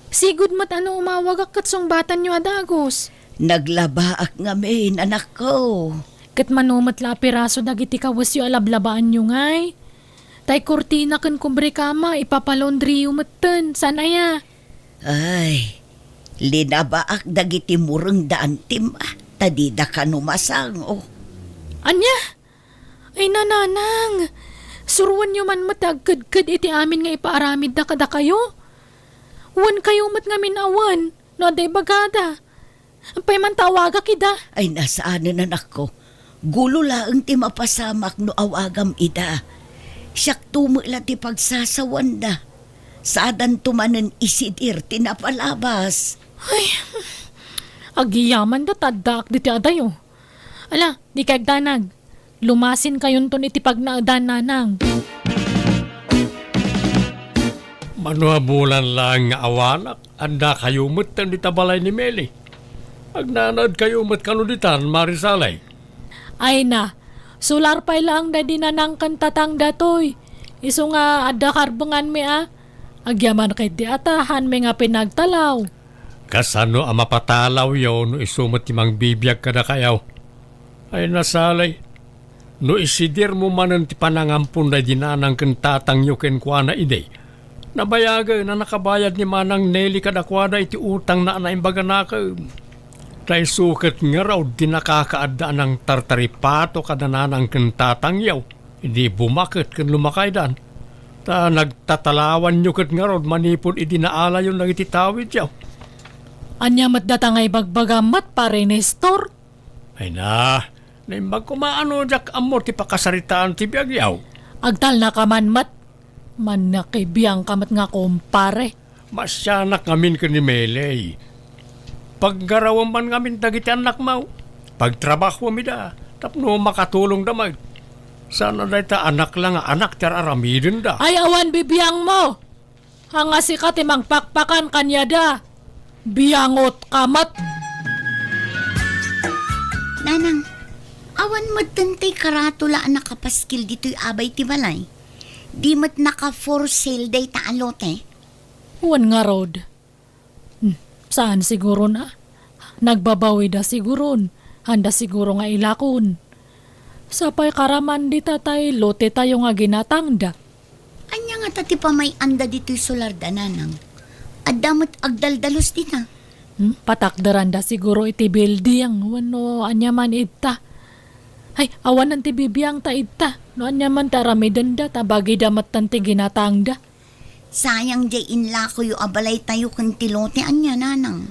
Sigud met a no umawagak ket sungbatanyo a dagus. Naglabaak ngamin, anakko. Ket mano met la a piraso dagiti kawesyo a lablabaanyo ngay? Tay kurtina ken kubrekama, ipapalaundriyo metten. Saan aya? Ay, linabaak dagiti mureng da Antem, ah, ta dida kano masango. Ania? Ay, nanang, suroenyo man met ti agkedked iti amin nga ipaaramidda kadakayo. Wen kayo met ngamin a wen, no adda ibagada. Apay man ta awagak ida? Ay, nasaanen, anakko. Gulo laeng ti mapasamak no awagam ida. Siakto met la ti pagsasawanna. Saadanto manen isidir ti napalabas. Ay, agyamanda ta addaak ditoy adayo. Ala, dika agdanag. Lumasin kayonton iti pagnaedan, nanang. Mano a bulan laeng nga awanak, adda kayo met dita balay ni Meli. Agnanaed kayo met kano ditan, Mari Salay? Ay na, sular pay laeng daydi nanang ken tatang datoy. Isu nga adda karbenganmi a. Agyaman ketdi a ta haanmi nga pinagtalaw. Kasano a mapatalawyo no isu met ti mangbibiag kadakayo? Ay na, Salay, No isidirmo manen ti panangampon daydi nanang ken tatangyo kenkuana idi, nabayagen a nakabayad ni Manang Nelly kadakuada iti utangna a naimbag a nakem. Ta isu ket ngarud ti nakakaadda a nangtartaripato kada nanang ken tatangyo idi bumaket ken lumakaydan. Ta nagtatalawanyo ket ngarud manipud idi naalayon dagiti tawidyo. Ania met data nga ibagbagam met, Pare Nestor? Ay na, naimbag koma a no diak ammo ti pakasaritaan ti biagyo. Agtalnaka man met. Mannakibiangka met nga kumpare. Maasianak ngamin ken ni Melay. Paggarawem man ngamin dagiti annakmo. Pagtrabahom ida tapno makatulongda met. Saan a dayta anak la nga anak ti ar-aramidenda. Ay, awan bibiangmo! Ania sika ti mangpakpakan kaniada? Biangotka met! Nanang, awan metten ti karatula a nakapaskil ditoy abay ti balay. Di met naka-for sale dayta a lote. Wen ngarud. Hmm, saan siguro na? Nagbabawida siguron. Handa siguro nga ilakon. Sapay karaman dita tay lotetayo nga ginatangda. Ania ngata ti pamay-anda ditoy solarda, Nanang? Adda met agdaldalus dita. Hmm, patakderanda siguro iti building wenno ania man ita. Ay, awanen ti bibiangta ita. No ania man ti aramidenda, ta bagida metten ti ginatangda. Sayang diay inlakoyo a balaytayo ken ti lote, ania, Nanang?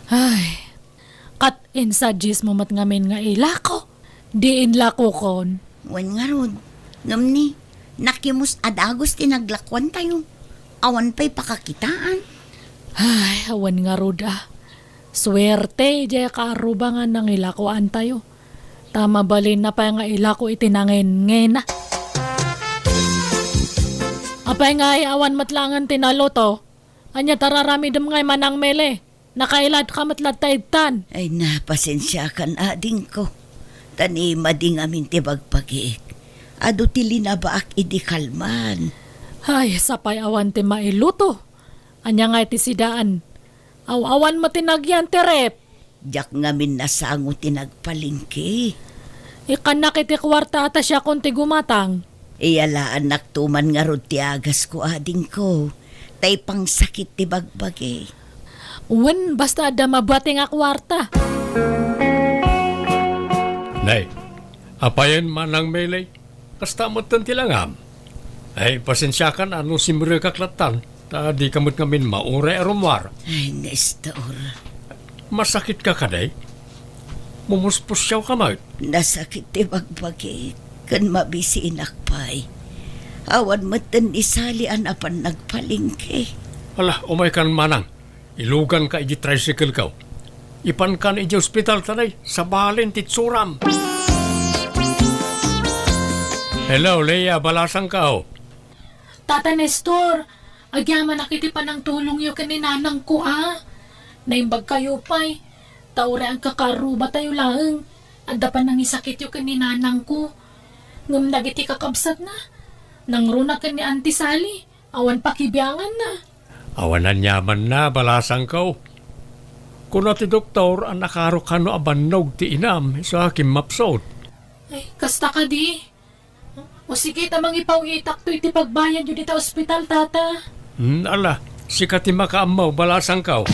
Ay, ket insuggest mo met ngamin nga ilako? Di inlakokon. Wen ngarud, ngem ni, nakimus a dagus ti naglakuantayo. Awan pay pakakitaan. Ay, awan ngarud a. Suerte, diay kaarruba nga nangilakoantayo. Ta mabalinna pay nga ilako iti nangennena. Apay ngay, awan met laengen ti naluto? Ania ti ar-aramidem ngay, Manang Mele? Nakailadka met latta idtan. Ay na, pasensiakan, adingko. Ta ni madi ngamin ti bagbagik. Adu ti linabaak idi kalman. Ay, sapay awan ti mailuto. Ania ngay ti sidaan? Aw-awan met ti nagyan ti ref. Diak ngamin nasango ti nagpalengke. Ikkannak iti kuarta a ta siakon ti gumatang. Iyalaannakto man ngarud ti agasko, adingko, ta ipangsakit ti bagbagi. Wen, basta adda mabati nga kuarta. Nay, apayen, Manang Melay? Kasta metten ti langam. Ay, pasensiakan a no simrekak lattan, ta dika met ngamin mauray a rummuar. Ay, Nestor. Masakitka kadi? Mumuspusiawka met? Nasakit ti bagbagi, ken mabisiinak pay. Awan metten ni Sally a napan nagpalengke. Ala, umaykan, Manang. Iluganka iti tricycle-ko. Ipankan iti ospital ta nay, sabalen ti itsuram. Hello, Leia, balasangko. Tata Nestor, agyamanak iti panangtulongyo ken ni nanangko a. Naimbagkayo pay, ta uray agkakaarrubatayo laeng, adda panangisakityo ken ni nanangko. Ngem dagiti kakabsatna, nangruna ken ni Auntie Sally. Awan pakibianganna. Awan aniamanna, balasangko. Kuna ti doktor a nakaro kano a bannog ti inam, isu a kimmapsut. Ay, kasta kadi? O sige, ta mangipaw-itakto iti pagbayadyo dita ospital, tata. Hmm, ala, sika ti makaammo, balasangko.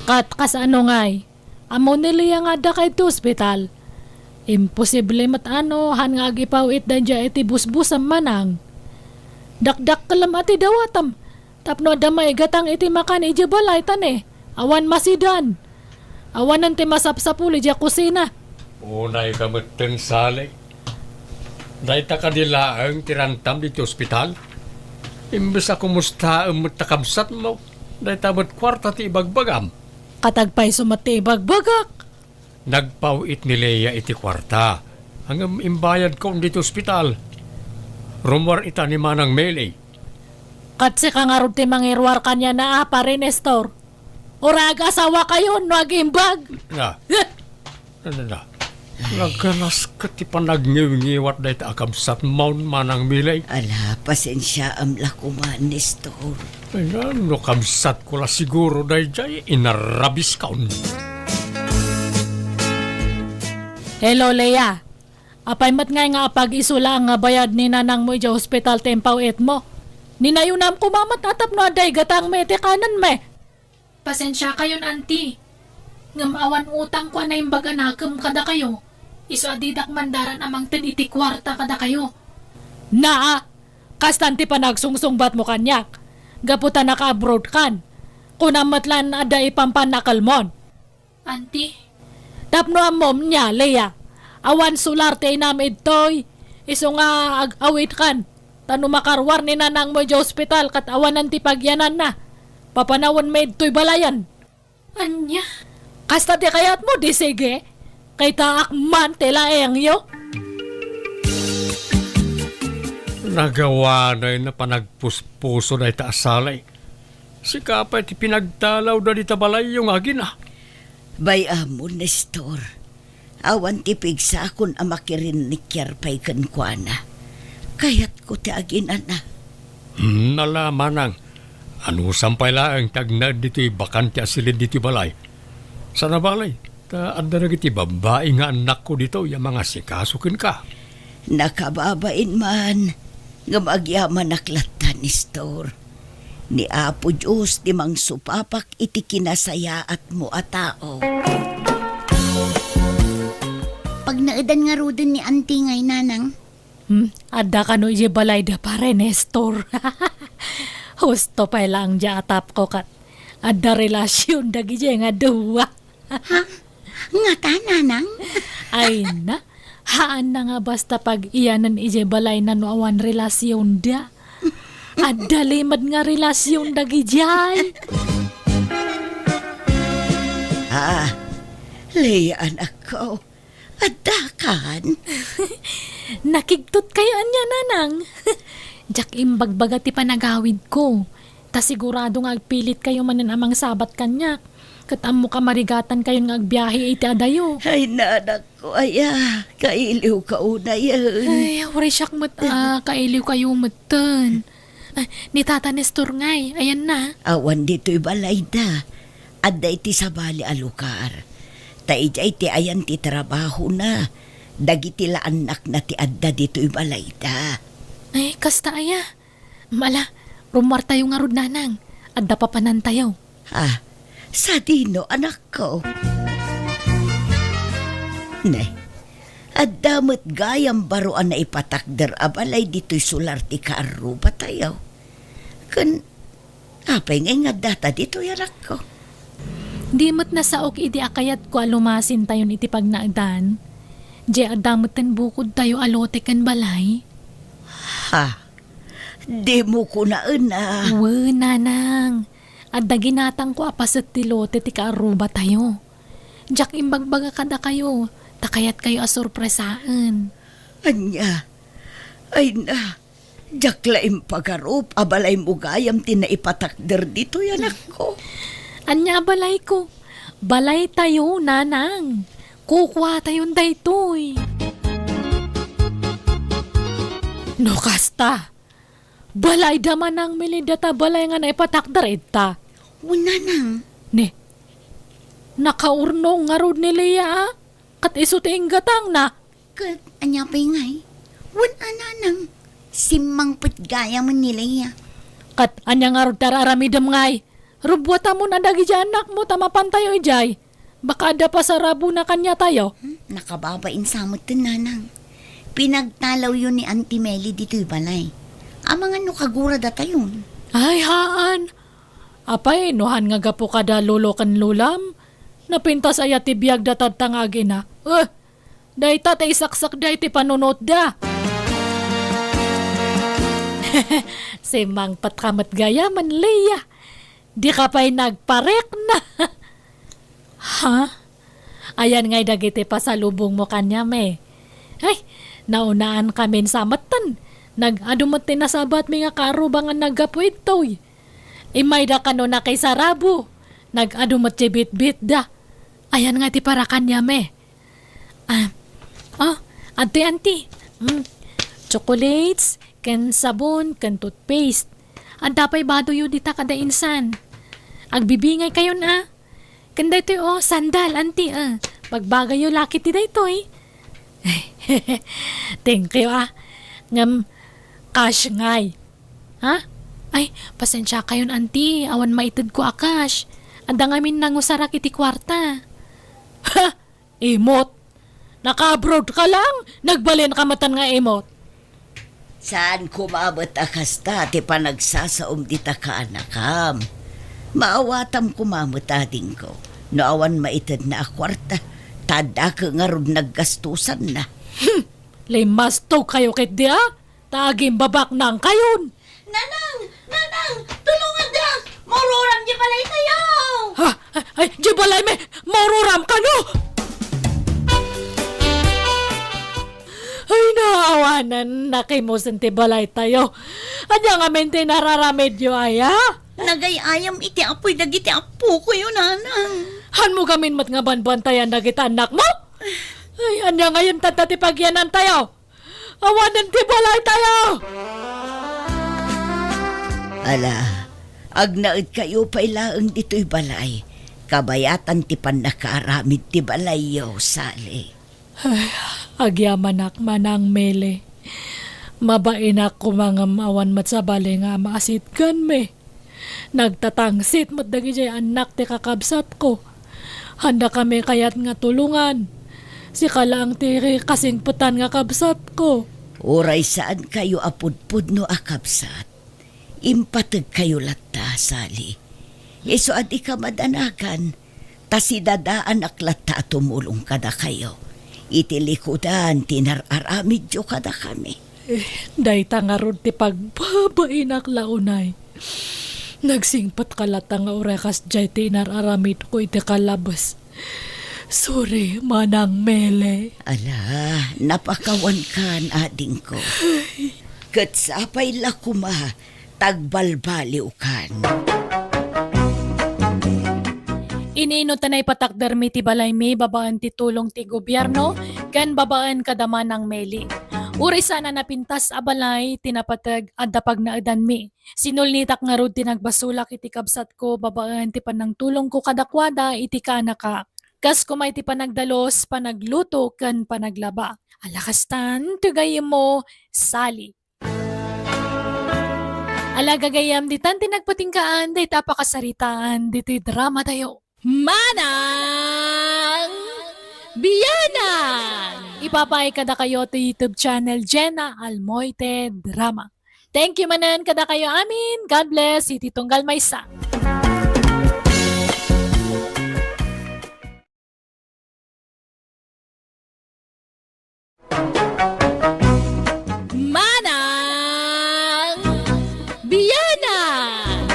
Kat, kasano ngay? Ammo ni Leia nga addaka iti ospital. Imposible met a no, han nga agipaw-it daydiay iti busbusam, Manang. Dakdakkelem a ti dawatem, tapno adda maigatang iti makan idiay balay ta ne, awan masidan. Awanen ti masapsapul idiay kusina. Unayka metten, Sally. Dayta kadi laeng ti rantam ditoy ospital? Imbes a kumustaem met ta kabsatmo, dayta met kuarta ti ibagbagam. Ket agpayso met ti ibagbagak? Nagpaw-it ni Leia iti kuarta. Ngem imbayadkon ditoy ospital. Rummuar ita ni Manang Mele. Ket sika ngarud ti mangiruar kaniana a, Pare Nestor. Uray agasawakayon no agimbag. Na. Na, na, na. Naganas ket ti panagngewngewat dayta a kabsatmon, Manang Mele. Ala, pasensiaem la koma, Nestor. Ay, no kabsatko la siguro daydiay, inarabiskon. Hello, Lea. Apay met ngay nga apag-isu laeng nga bayad ni nanangmo idiay ospital ti impaw-itmo? Ninayunam koma met a tapno adda igatangmi iti kanenmi. Pasensiakayon, Auntie. Ngem awan utangko a naimbag a nakem kadakayo. Isu a didak mandaran a mangted iti kuarta kadakayo. Naa, kastan ti panagsungsungbatmo kaniak. Gapu ta naka-abroad kan. Kunam met laeng adda ipampannakelmon. Auntie. Tapno ammom, nia, Lea, awan solar ti inam idtoy. Isu nga ag-awidkan. Ta no makaruar ni nanangmo idiay ospital ket awanen ti pagyananna, papanawenmi idtoy balayen. Ania? Kasta ti kayatmo, di sige. Kitaak man ti laengyo. Nagawanay na panagpuspuso dayta a sali. Sika pay ti pinagtalawda dita balayyo nga agina. Bay-am, Nestor. Awan ti pigsakon a makirinnikiar pay kenkuana. Kayatko ti aginana. Hmm, ala, manang. Anusam pay laeng ti agnaed ditoy bakante a silin ditoy balay. Sana balay, ta adda dagiti babbai nga annakko ditoy a mangasikaso kenka. Nakababain man, ngem agyamanak latta, Nestor. Ni Apo Dios ti mangsupapak iti kinasayaatmo a tao. Pagnaedan ngaruden ni Auntie ngay, Nanang. Hmm, adda kano idiay balayda, Pare Nestor? Husto pay laeng diay atapko ket adda relasion dagidiay nga dua. Ha? Ngata, Nanang? Ay na, haan na nga basta pag-iyanen idiay balayna no awan relasionda. Adda limed nga relasion dagidiay. Ah, Lea, anakko, adda kan? Nakigtot kayo ania, Nanang? Diak imbagbaga ti panagawidko. Ta sigurado nga agpilit kayo manen a mangsabat kaniak. Ket ammok a marigatan kayon nga agbiahe iti adayo. Ay, nanakko, aya, kailiw ka unayen. Ay, uray siak met, ah, kailiw kayo metten. Ah, ni Tata Nestor ngay, ayan na. Awan ditoy balayda. Adda iti sabali a lugar. Ta idiay ti ayan ti trabahona. Dagiti la annakna ti adda ditoy balayda. Ay, kasta aya. Mala, rummuartayo ngarud, Nanang. Adda papanantayo. Ah, sadino, anakko? Ne, adda met gayam baro a naipatakder a balay ditoy solar ti kaarrubatayo. Ken apay nga ingaddata ditoy, anakko? Di met nasaok idi a kayatko a lumasintayon iti pagnaedan. Diay adda metten bukodtayo a lote ken balay. Ha? Dimo kunaen a. Wen, Nanang. Adda ginatangko a paset ti lote ti kaarrubatayo. Diak imbagbaga kadakayo, ta kayatkayo a sorpresaen. Ania? Ay na, diak la impagarup a balaymo gayam ti naipatakder ditoy, anakko. Ania a balayko? Balaytayo, Nanang. Kukuatayon daytoy. No kasta, balayda manang milin data balay nga naipatakder ita. Wen, Nanang. Ne, nakaurnong ngarud ni Lea, a? Ket isu ti inggatangna. Ket ania pay ngay? Wen a, Nanang, simmangpet gayamen ni Lea. Ket ania ngarud ti ar-aramidem ngay? Rubbuatamon a dagiti annakmo ta mapantayo idiay. Baka adda pasarabona kaniatayo. Hmm, nakababain sa metten, Nanang. Pinagtalawyo ni Auntie Meli ditoy balay. Amangan no kaguradatayon. Ay, haan. Apay, no han nga gapu kada lolo ken lolam? Napintas aya ti biagda tatta nga agina? Eh, dayta ti isaksak da iti panunotda. Simmangpet ka met gayamen, Lea. Di ka pay nagparikna. Ha? Ayan ngay dagiti pasalubongmo kaniam, eh. Ay, naunaan kamin sa metten. Nag-adu met ti nasabatmi nga kaarruba nga naggapu idtoy. Immayda kano nakisarabo. Nag-adu met ti bitbitda. Ayan nga ti para kaniam, eh. Ah, oh, adtoy, Auntie. Mm. Chocolates, ken sabon, ken toothpaste. Adda pay badoyo dita kada insan. Agbibingay kayon, ah. Ken daytoy, oh, sandal, Auntie, ah. Bagbagayyo la ketdi daytoy. Thank you, ah. Ngem, cash ngay. Ha? Ay, pasensiakayon, auntie. Awan maitedko a cash. Adda ngamin nangusarak iti kuarta. Ha? Imot? Naka-abroad ka lang? Nagbalinka met nga imot? Saan koma met a kasta ti panagsasaom dita kaanakam. Maawatam koma met, adingko, no awan maitedna a kuarta, ta adda ngarud naggastusanna. Hmm, limmastokayo ketdi, a? Ta agimbabaknangkayon. Nanang! Nanang! Tulongandak! Maururam diay balaytayo! Ha? Ay, ay, diay balaymi! Maururam kano? Ay, naawanan, nakimusen ti balaytayo. Ania ngamin ti inararamidyo aya? Nagay-ayam iti apuy dagiti appokoyo, Nanang. Hanmo ngamin met nga banbantayan dagiti annakmo? Ay, ania ngamin tatta ti pagyanantayo? Awanen ti balaytayo! Ala, agnaedkayo pay laeng ditoy balay. Kabayatan ti pannakaaramid ti balayyo, Sally. Ay, agyamanak, Manang Mele. Mabainak koma ngem awan met sabali nga maasitganmi. Nagtatangsit met dagidiay annak ti kakabsatko. Haandakami kayat nga tulongan. Sika laeng ti kasingpetan nga kabsatko. Uray saankayo a pudpudno a kabsat, impategkayo latta, Sally. Isu a dika madanagan, ta sidadaanak latta a tumulong kadakayo iti likudan ti inar-aramidyo kadakami. Eh, dayta ngarud ti pagbabainak la unay. Nagsingpetka latta nga uray kasdiay ti inar-aramidko iti kalabes. Sorry, Manang Mele. Ala, napakawankan, adingko. Ket sapay la koma ta agbalbaliwkan. Inino ta naipatakdermi ti balaymi babaen ti tulong ti gobierno ken babaen kada Manang Mele? Uray saan a napintas a balay ti napateg, adda pagnaedanmi. Sinulnitak ngarud ti nagbasolak iti kabsatko babaen ti panangtulongko kadakuada iti kaanaka. Kas koma iti panagdalus, panagluto, ken panaglaba. Ala kastan, ti gayyemmo, Sally. Ala gagayyem, ditan ti nagpatinggaan dayta a pakasaritaan ditoy dramatayo. Manang Bianang! Ipapaay kadakayo ti YouTube channel Jenna Almoite Drama. Thank you manen kadakayo amin. God bless iti tunggal maysa. Manang Bianang!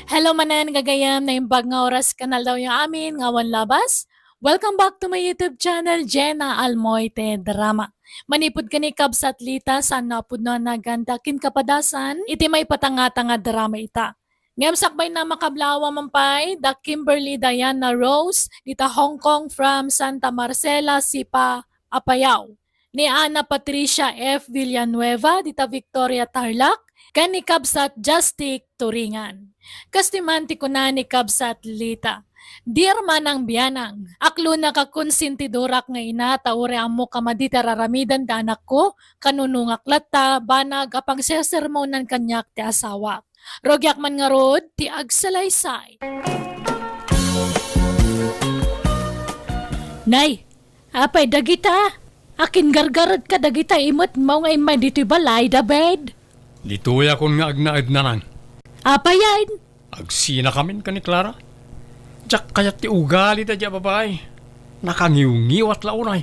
Hello manen, gagayyem, naimbag nga oras ken aldawyo amin nga awan labas. Welcome back to my YouTube channel, Jenna Almoite Drama. Manipud ken ni Kabsat Lita, saan a pudno a nagan ti akin kapadasan iti maipatangatanga drama ita. Ngem sakbayna, makablaawam pay da Kimberly Diana Rose, dita Hong Kong from Santa Marcela, Sipa, Apayao. Ni Ana Patricia F. Villanueva, dita Victoria, Tarlac, ken ni Kabsat Justic Turingan. Kastoy man ti kuna ni Kabsat Lita, "Dear Manang Bianang, aklonak a konsentidorak nga ina ta uray ammok a madi ti ar-aramiden ti anakko, kanunongak latta, banag a pangsersermonan kaniak ti asawak. Rugiak man ngarud ti agsalaysay." Nay, apay dagita? Akin gargaredka dagita imet mo nga immay ditoy balay, David? Ditoyakon nga agnaed, Nanang. Apay yan? Agsinakamin ken ni Clara. Diak kayat ti ugali daydiay a babai. Nakangiwngiwat la unay.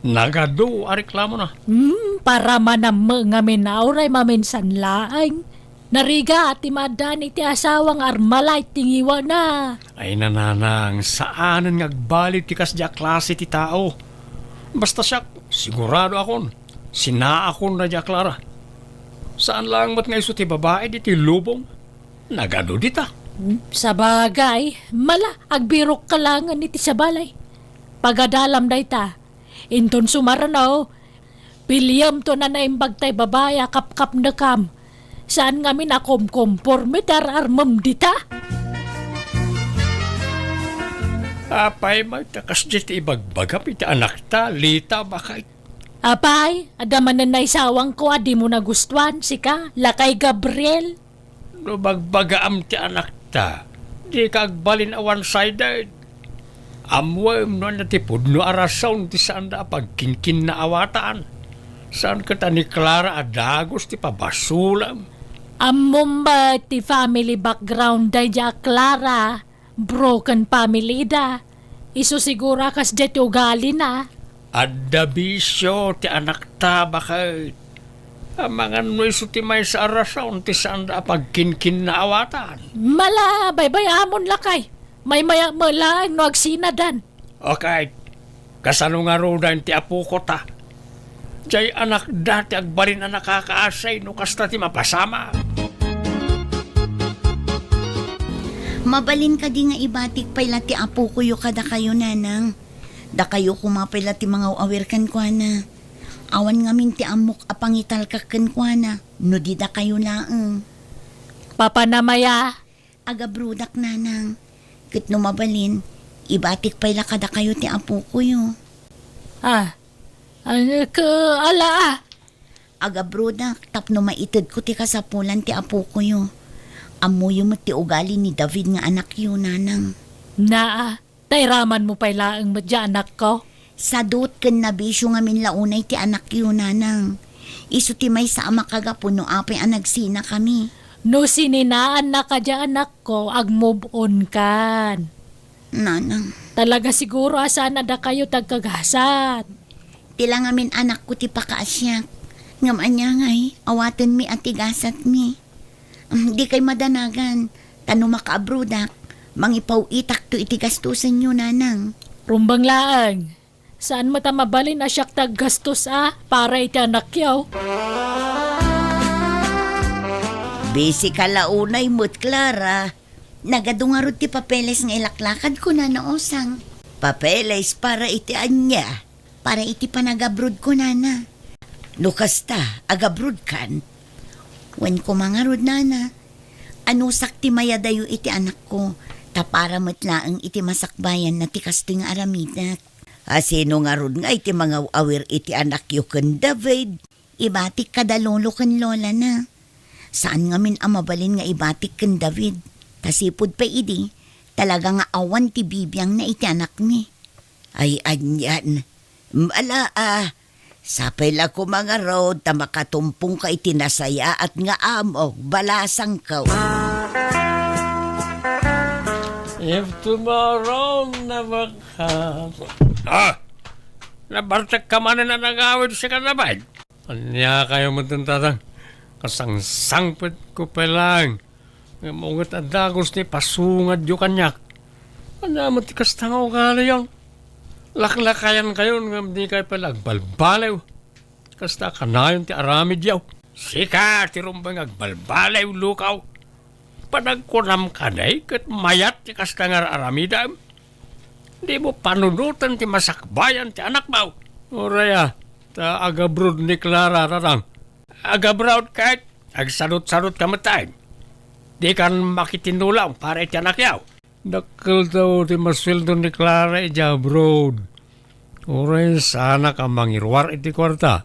Nagadu a reklamona. Hmm, para manammo ngamin a uray maminsan laeng. Narigat ti maaddaan iti asawa nga armalay ti ngiwana. Ay, Nanang, saanen nga agbalin ti kasdiay a klase ti tao. Basta siak, siguradoakon, sinaakon daydiay a Clara. Saan laeng met nga isu ti babai ditoy lubong. Nagadu dita. Hmm, sabagay, mala, agbirokka laengen iti sabali. Pagadalam dayta. Inton sumarno, piliem to a naimbag tay babai a kapkapnekam. Saan ngamin a kumkumporme ti ar-armem dita. Apay met ta kasdi ti ibagbagam iti anakta, Lita, baket? Apay, adda manen naisawangko a dimo nagustuan, sika, lakay Gabriel? No bagbagaam ti anakta, dika agbalin a one-sided. Ammoem no ania ti pudno a rason ti saanda a pagkinkinnaawatan. Saan ket a ni Clara a dagus ti pabasolem. Ammom met ti family background daydiay a Clara. Broken family da. Isu siguro a kasdiay ti ugalina. Adda bisio ti anakta, baket. Amangan no isu ti maysa a rason ti saanda a pagkinkinnaawatan. Mala, baybay-amon lakay. Maymayak met laeng no agsinadan. Okay. Kasano ngaruden ti apoko ta? Diay anakda ti agbalin a nakakaasi no kasta ti mapasamak. Mabalin kadi nga ibatik pay la ti apokoyo kadakayo, nanang? Dakayo koma pay la ti mangaw-awir kenkuana. Awan ngamin ti ammok a pangitalkak kenkuana, no di dakayo laeng. Papanamaya, agabrodak, nanang. Ket no mabalin, ibatik pay la kadakayo ti apokoyo. Ah, ay, ke, ala, ah. Agabrodak tapno maitedko ti kasapulan ti apokoyo. Ammoyo met ti ugali ni David nga anakyo, nanang. Naa, tairamanmo pay laeng met diay anakko. Sadut ken nabisio ngamin la unay ti anakyo, nanang. Isu ti maysa a makagapu no apay a nagsinakami. No sininaannaka diay anakko, agmove on kan. Nanang. Talaga siguro a saan a dakayo ti agkagasat. Ti la ngamin anakko ti pakaasiak. Ngem ania ngay, awatenmi a ti gasatmi. Mm, dikay madanagan, ta no makaabrodak, mangipaw-itakto iti gastusenyo, nanang. Rumbeng laeng. Saan met a mabalin a siak ti aggastos a para iti anakyo? Busy ka la unay met, Clara. Nagadu ngarud ti papeles nga ilaklakadko, Nana Osang. Papeles para iti ania? Para iti panagabrodko, nana. No kasta, agabrodkan? Wen koma ngarud, nana. Anusak ti mayadayo iti anakko, ta para met laeng iti masakbayanna ti kastoy nga aramidek. A, sino ngarud nga iti mangaw-awir iti anakyo ken David? Ibatik kada lolo ken lolana. Saan ngamin a mabalin nga ibatik ken David. Ta sipud pay idi, talaga nga awan ti bibiangna iti anakmi. Ay, anian. Mala a, sapay la koma ngarud ta makatumpongka iti nasayaat nga amok, balasangko. If tomorrow never comes. Ah! Nabartekka manen a nagawid, sika, David? Ania kayo met, tatang? Kasangsangpetko pay laeng. Ngem unget a dagus ti pasungadyo kaniak. Ania met ti kasta nga ugaliyo? Laklakayan kayon ngem dikay pay la agbalbaliw. Kasta kanayon ti aramidyo. Sika ti rumbeng agbalbaliw, lukaw. Panagkunam kadi ket mayat ti kasta nga ar-aramidem? Dimo panunoten ti masakbayan ti anakmo. Uray a, ta agabroad ni Clara, tatang. Agabroad ket agsadutsadutka met, tay. Dikan makitinulong para iti anakyo. Dakkel ta ti masueldo ni Clara idiay abroad. Uray saanak a mangiruar iti kuarta.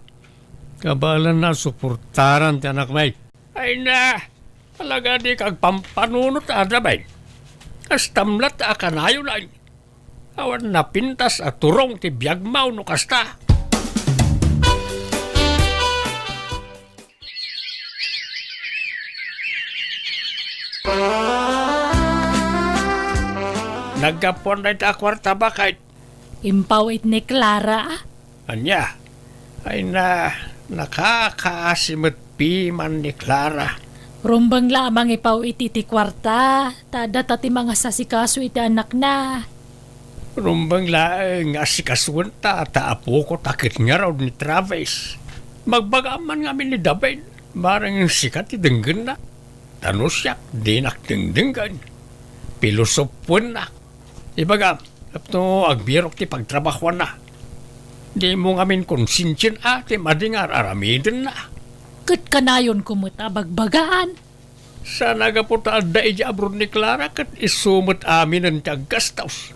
Kabaelanna a suportaran ti anakmi. Ay na, talaga dika agpampanunot, David. Kastam latta a kanayon. Awan napintas a turong ti biagmo no kasta. Naggapuan dayta a kuarta, baket? Impaw-it ni Clara. Ania? Ay na, nakakaasi met piman ni Clara. Rumbeng la a mangipaw-it iti kuarta, ta adda ta ti mangasasikaso iti anakna. Rumbeng laeng nga asikasoenta ta apoko ta ket ngarud ni Travis. Magbagam man ngamin ni David, bareng sika ti denggenna. Ta no siak, dinak dengdenggen. Pilosopoennak. Ibagam, tapno agbirok ti pagtrabahoanna. Dimo ngamin konsensian a ti madi nga ar-aramidenna. Ket kanayonko met a bagbagaan. Saan a gapu ta adda idiay abroad ni Clara ket isu met aminen ti aggastos.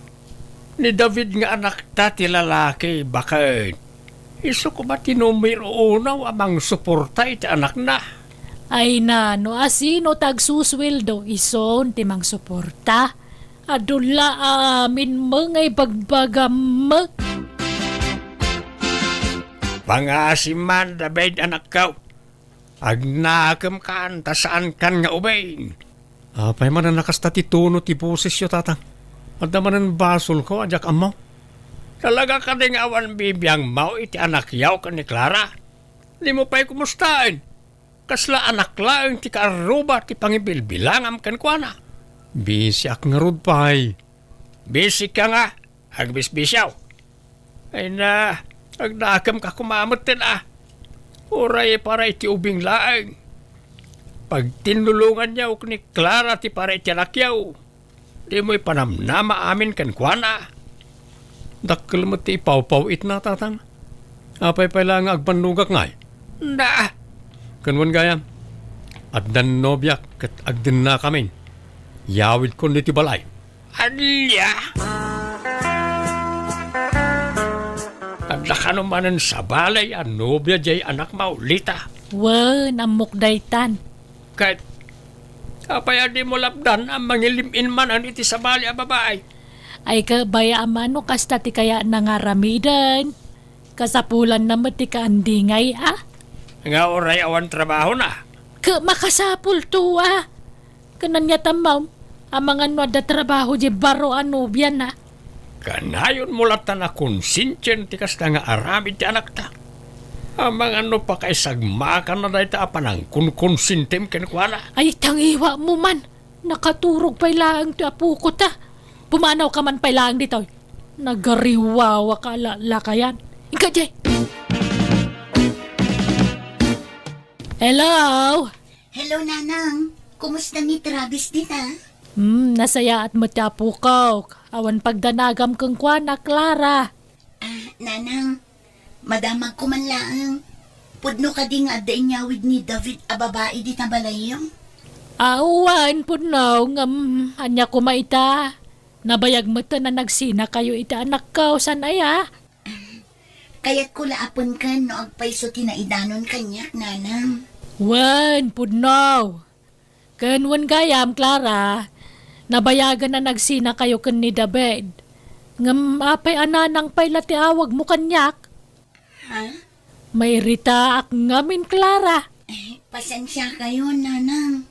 Ni David nga anakta ti lalaki, baket isu koma ti numero uno a mangsuporta iti anakna. Ay na, no asino ti agsusueldo, isun ti mangsuporta. Adu la amin met nga ibagbagam met. Pangaasim man, David, anakko. Agnakemkan ta saankan nga ubing. Apay manen a kasta ti tono ti bosesyo, tatang? Adda manen basolko a diak ammo? Talaga kadi nga awan bibiangmo iti anakyo ken ni Clara? Dimo pay kumustaen? Kasla anak laeng ti kaarruba ti pangibilbilangam kenkuana. Bisiak ngarud pay. Bisika nga, agbisbisiaw. Ay na, agdakemka koma metten a. Uray para iti ubing laeng. Pagtinnulonganyo ken ni Clara ti para iti anakyo. Dimo ipanamnama amin kenkuana. Dakkel met ti ipawpaw-itna, tatang. Apay pay la nga agbannogak ngay? Na! Ken wen gayam, addan nobiak ket agdennakamin. Yawidkon ditoy balay. Ania? Adda kano manen sabali a nobia diay anakmo, Lita? Wen, ammok daytan. Ket apay a dimo lapdan a mangilim-in manen iti sabali a babai? Ay, kabay a mano kasta ti kayatna nga aramiden. Kasapulanna met ti kaandingay a. Nga uray awan trabahona. Ket makasapulto a. Ken ania tammo, amangan no adda trabaho diay baro a nobiana? Kanayonmo latta a konsensian ti kasta nga aramid ti anakta. Amangan no pakaisagmakanna dayta a panangkonkonsentim kenkuana. Ay, tangiwamo man. Nakaturog pay laeng ti apoko ta. Pumanawka man pay laeng ditoy. Nagariwawaka a lakayan. Inka diay. Hello? Hello, Nanang. Kumusta ni Travis dita? Hmm, nasayaat met ti apokok. Awan pagdanagam kenkuana, Clara. Ah, Nanang, madamagko man laeng. Pudno kadi nga adda inyawid ni David a babai dita balayyo? Awan, pudno, ngem ania koma ita? Nabayag met a nagsinakayo iti anakko, saan aya? Kayatko la a penken no agpayso ti naidanon kaniak, Nanang. Wen, pudno. Ken wen gayam, Clara, nabayagan a nagsinakayo ken ni David. Ngem apay a Nanang pay la ti awagmo kaniak? Ha? Mairitaak ngamin, Clara. Eh, pasensiakayo, Nanang.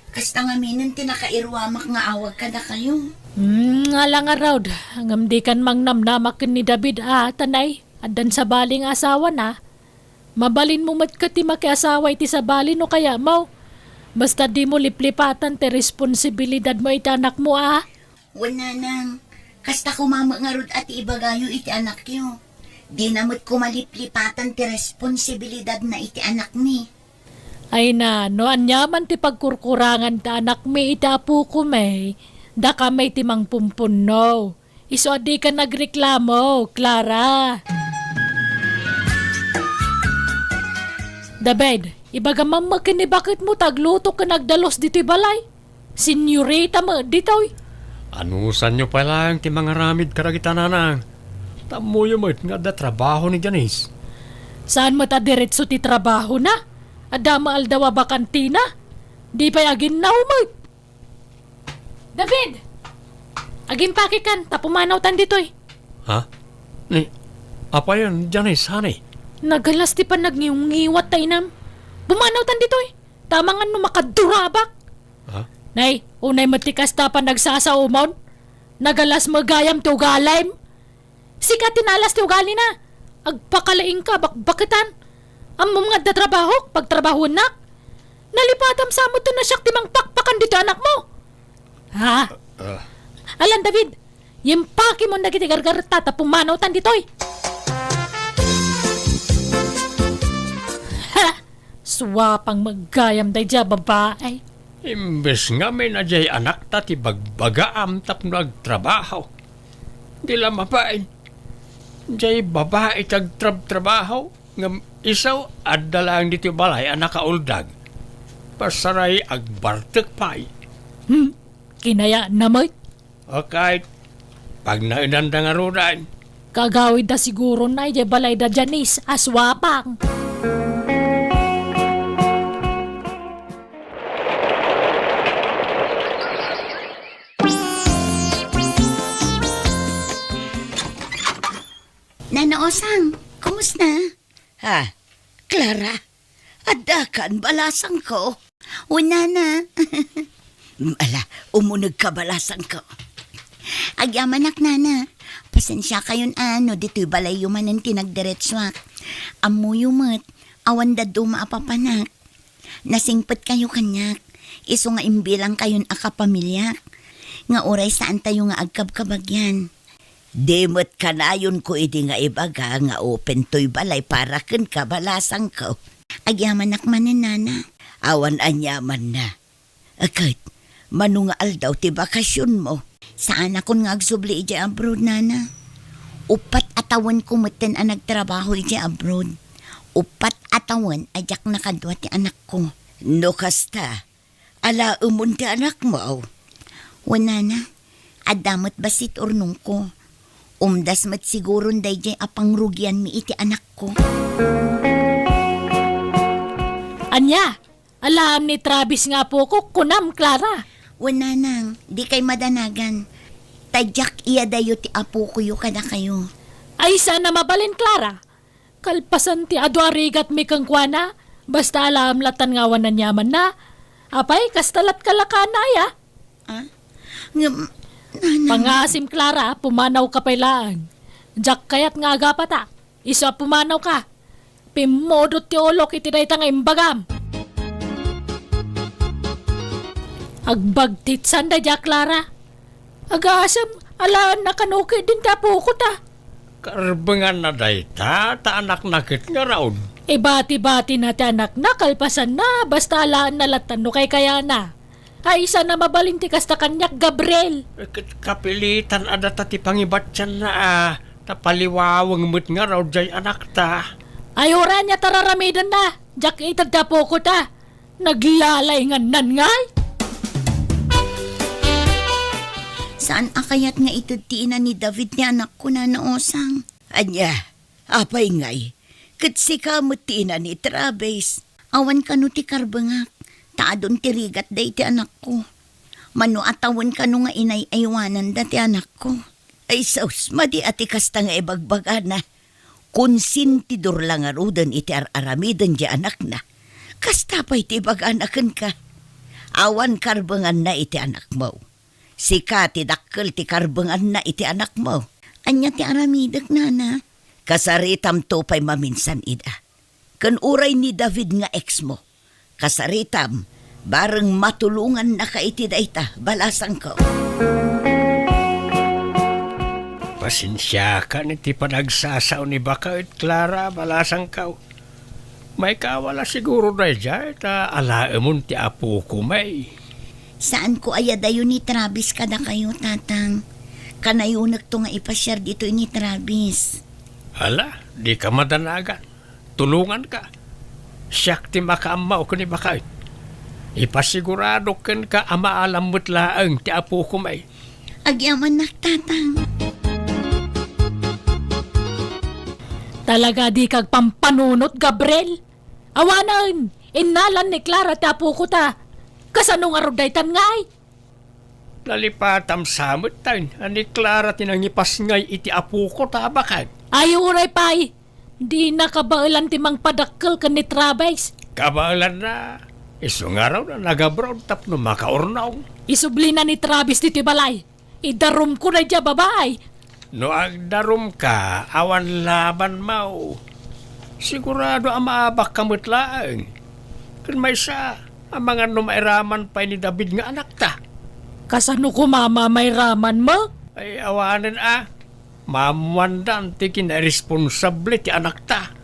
Kasta ngaminen ti nakairuamak nga awag kadakayo. Hmm, ala ngarud, ngem dikan mangnamnama ken ni David a, tanay, addan sabali nga asawana. Mabalinmo met ket ti makiasawa iti sabali no kayatmo. Basta dimo liplipatan ti responsibilidadmo iti anakmo a. Wen, Nanang, kasta koma met ngarud a ti ibagayo iti anakyo. Dina met koma liplipatan ti responsibilidadna iti anakmi. Ay na, no aniaman ti pagkurkurangan ti anakmi iti apokami, dakami ti mangpumpunno. Isu a dika nagreklamo, Clara. David, ibagam man met ken ni baketmo ta agluto ken agdalus ditoy balay. Senyorita met ditoy. Anusanyo pay laeng ti mangaramid kadagita, Nanang? Tammoyo met nga adda trabaho ni Janice. Saan met a diretso ti trabahona? Adda met aldaw a bakantina? Di pay aginnaw met. David! Agimpakekan ta pumanawtan ditoy. Ha? Ni, apayon, Janice, honey? Nagalas ti pannagniwngiwat ta inam. Pumanawtan ditoy. Ta amangan no makadurabak. Ha? Nay, unay met ti kasta a panagsasaomon. Nagalas met gayam ti ugalim. Sika ti naalas ti ugalina. Agpakalaingka, bakbaketan. Ammom nga adda trabahok, pagtrabahuennak. Nalipatam sa met no siak ti mangpakpakan ditoy anakmo. Ha? Ah. Alan, David, impakemon dagiti gargaretta ta pumanawtan ditoy. Ha! Suapang met gayam daydiay a babai. Imbes ngamin a diay anakta ti bagbagaam tapno agtrabaho. Di la mabain. Diay babai ti agtrabtrabaho, ngem isu adda laeng ditoy balay a nakauldag. Pasaray agbartek pay. Hmm, kinayatna met. Okay. Pagnaedanda ngaruden. Kagawidda siguro na idiay balayda Janice a suapang. Nana Osang, kumusta? Ha? Clara? Addakan, balasangko? O, nana. Ala, umunegka, balasangko. Agyamanak, nana. Pasensiakayon a no ditoy balayyo manen ti nagdiretsuak. Ammoyo met, awan dadduma a papanak. Nasingpetkayo kaniak, isu nga imbilangkayon a kapamiliak, nga uray saantayo nga agkabkabagyan. Di met kanayonko idi nga ibaga nga open toy balay para kenka, balasangko. Agyamanak manen, nana. Awan aniamanna. Ket, mano nga aldaw ti bakasionmo? Saanakon nga agsubli idiay abroad, nana. Uppat a tawenko metten a nagtrabaho idiay abroad. Uppat a tawen a diak nakadua ti anakko. No kasta, alaemon ti anakmo? Wen, nana, adda met bassit urnongko. Umdas met siguron daydiay a pangrugianmi iti anakko. Ania? Alaem ni Travis nga apok, kunam, Clara? Wen, nanang, dikay madanagan. Ta diak iyadayo ti apokoyo kadakayo. Ay, saan a mabalin, Clara. Kalpasan ti adu a rigatmi kenkuana, basta alaem latan nga awan aniamanna. Apay, kasta lat kalakana, aya? Ah? Ngem, nanang. Pangngaasim, Clara, pumanawka pay laeng. Diak kayat nga agapatak. Isu a pumanawka. Pimmudot ti ulok iti dayta nga imbagam. Agbagtit sanda dia, Clara. Agasem, alaenna kano ketdin ti apokota. Karbenganna dayta, ta anakna ket ngarud. Ibati-batina ti anakna, kalpasanna, basta alaenna latan no kaykayana. Ay, saan a mabalin ti kasta kaniak, Gabriel. Ket kapilitan a data ti pangibatianna, a, ta paliwaweng met ngarud diay anakta. Ay, uray ania ta raramidenna, diak ited ti apokota. Naglalaingannan ngay. Saan a kayat nga ited ti ina ni David ni anakko, Nana Osang? Ania? Apay ngay, ket sika met ti ina ni Travis. Awan kano ti karbengak, ta adun ti rigat daydi anakko. Mano a tawen kano nga inay-aywananda ti anakko. Ay sus, madi a ti kasta nga ibagbagana. Konsentidor la ngaruden iti ar-aramiden diay anakna. Kasta pay ti ibagana kenka. Awan karbenganna iti anakmo. Sika ti dakkel ti karbenganna iti anakmo. Ania ti aramidek, Nana? Kasaritamto pay maminsan ida. Ken uray ni David nga exmo, kasaritam, bareng matulongannaka iti dayta, balasangko. Pasensiakan iti panagsasao ni baket, Clara, balasangko. Maikawala siguro daydiay, ta alaemon ti apoko, may. Saanko a iyadayo ni Travis kadakayo, Tatang. Kanayonekto nga ipasiar ditoy ni Travis. Ala, dika madanagan. Tulonganka. Siak ti makaammo ken ni baket. Ipasiguradok kenka a maalam met laeng ti apoko, may. Agyamannak, Tatang. Talaga dika agpampanunot, Gabriel. Awanen, innalan ni Clara ti apokota. Kasano ngarud daytan ngay? Nalipatam sa met, tay, a ni Clara ti nangipasngay iti apokota, baket. Ay, uray pay. Dina kabaelan ti mangpadakkel ken ni Travis. Kabaelanna. Isu ngarud a nagabroad tapno makaurnong. Isublina ni Travis ditoy balay. Idarumko daydiay a babai. No agdarumka, awan labanmo. Sigurado a maabakka met laeng. Ken maysa, amangan no mairaman pay ni David nga anakta. Kasano koma a mairamanmo? Ay, awanen a. Maammoandan ti kinairesponsable ti anakta.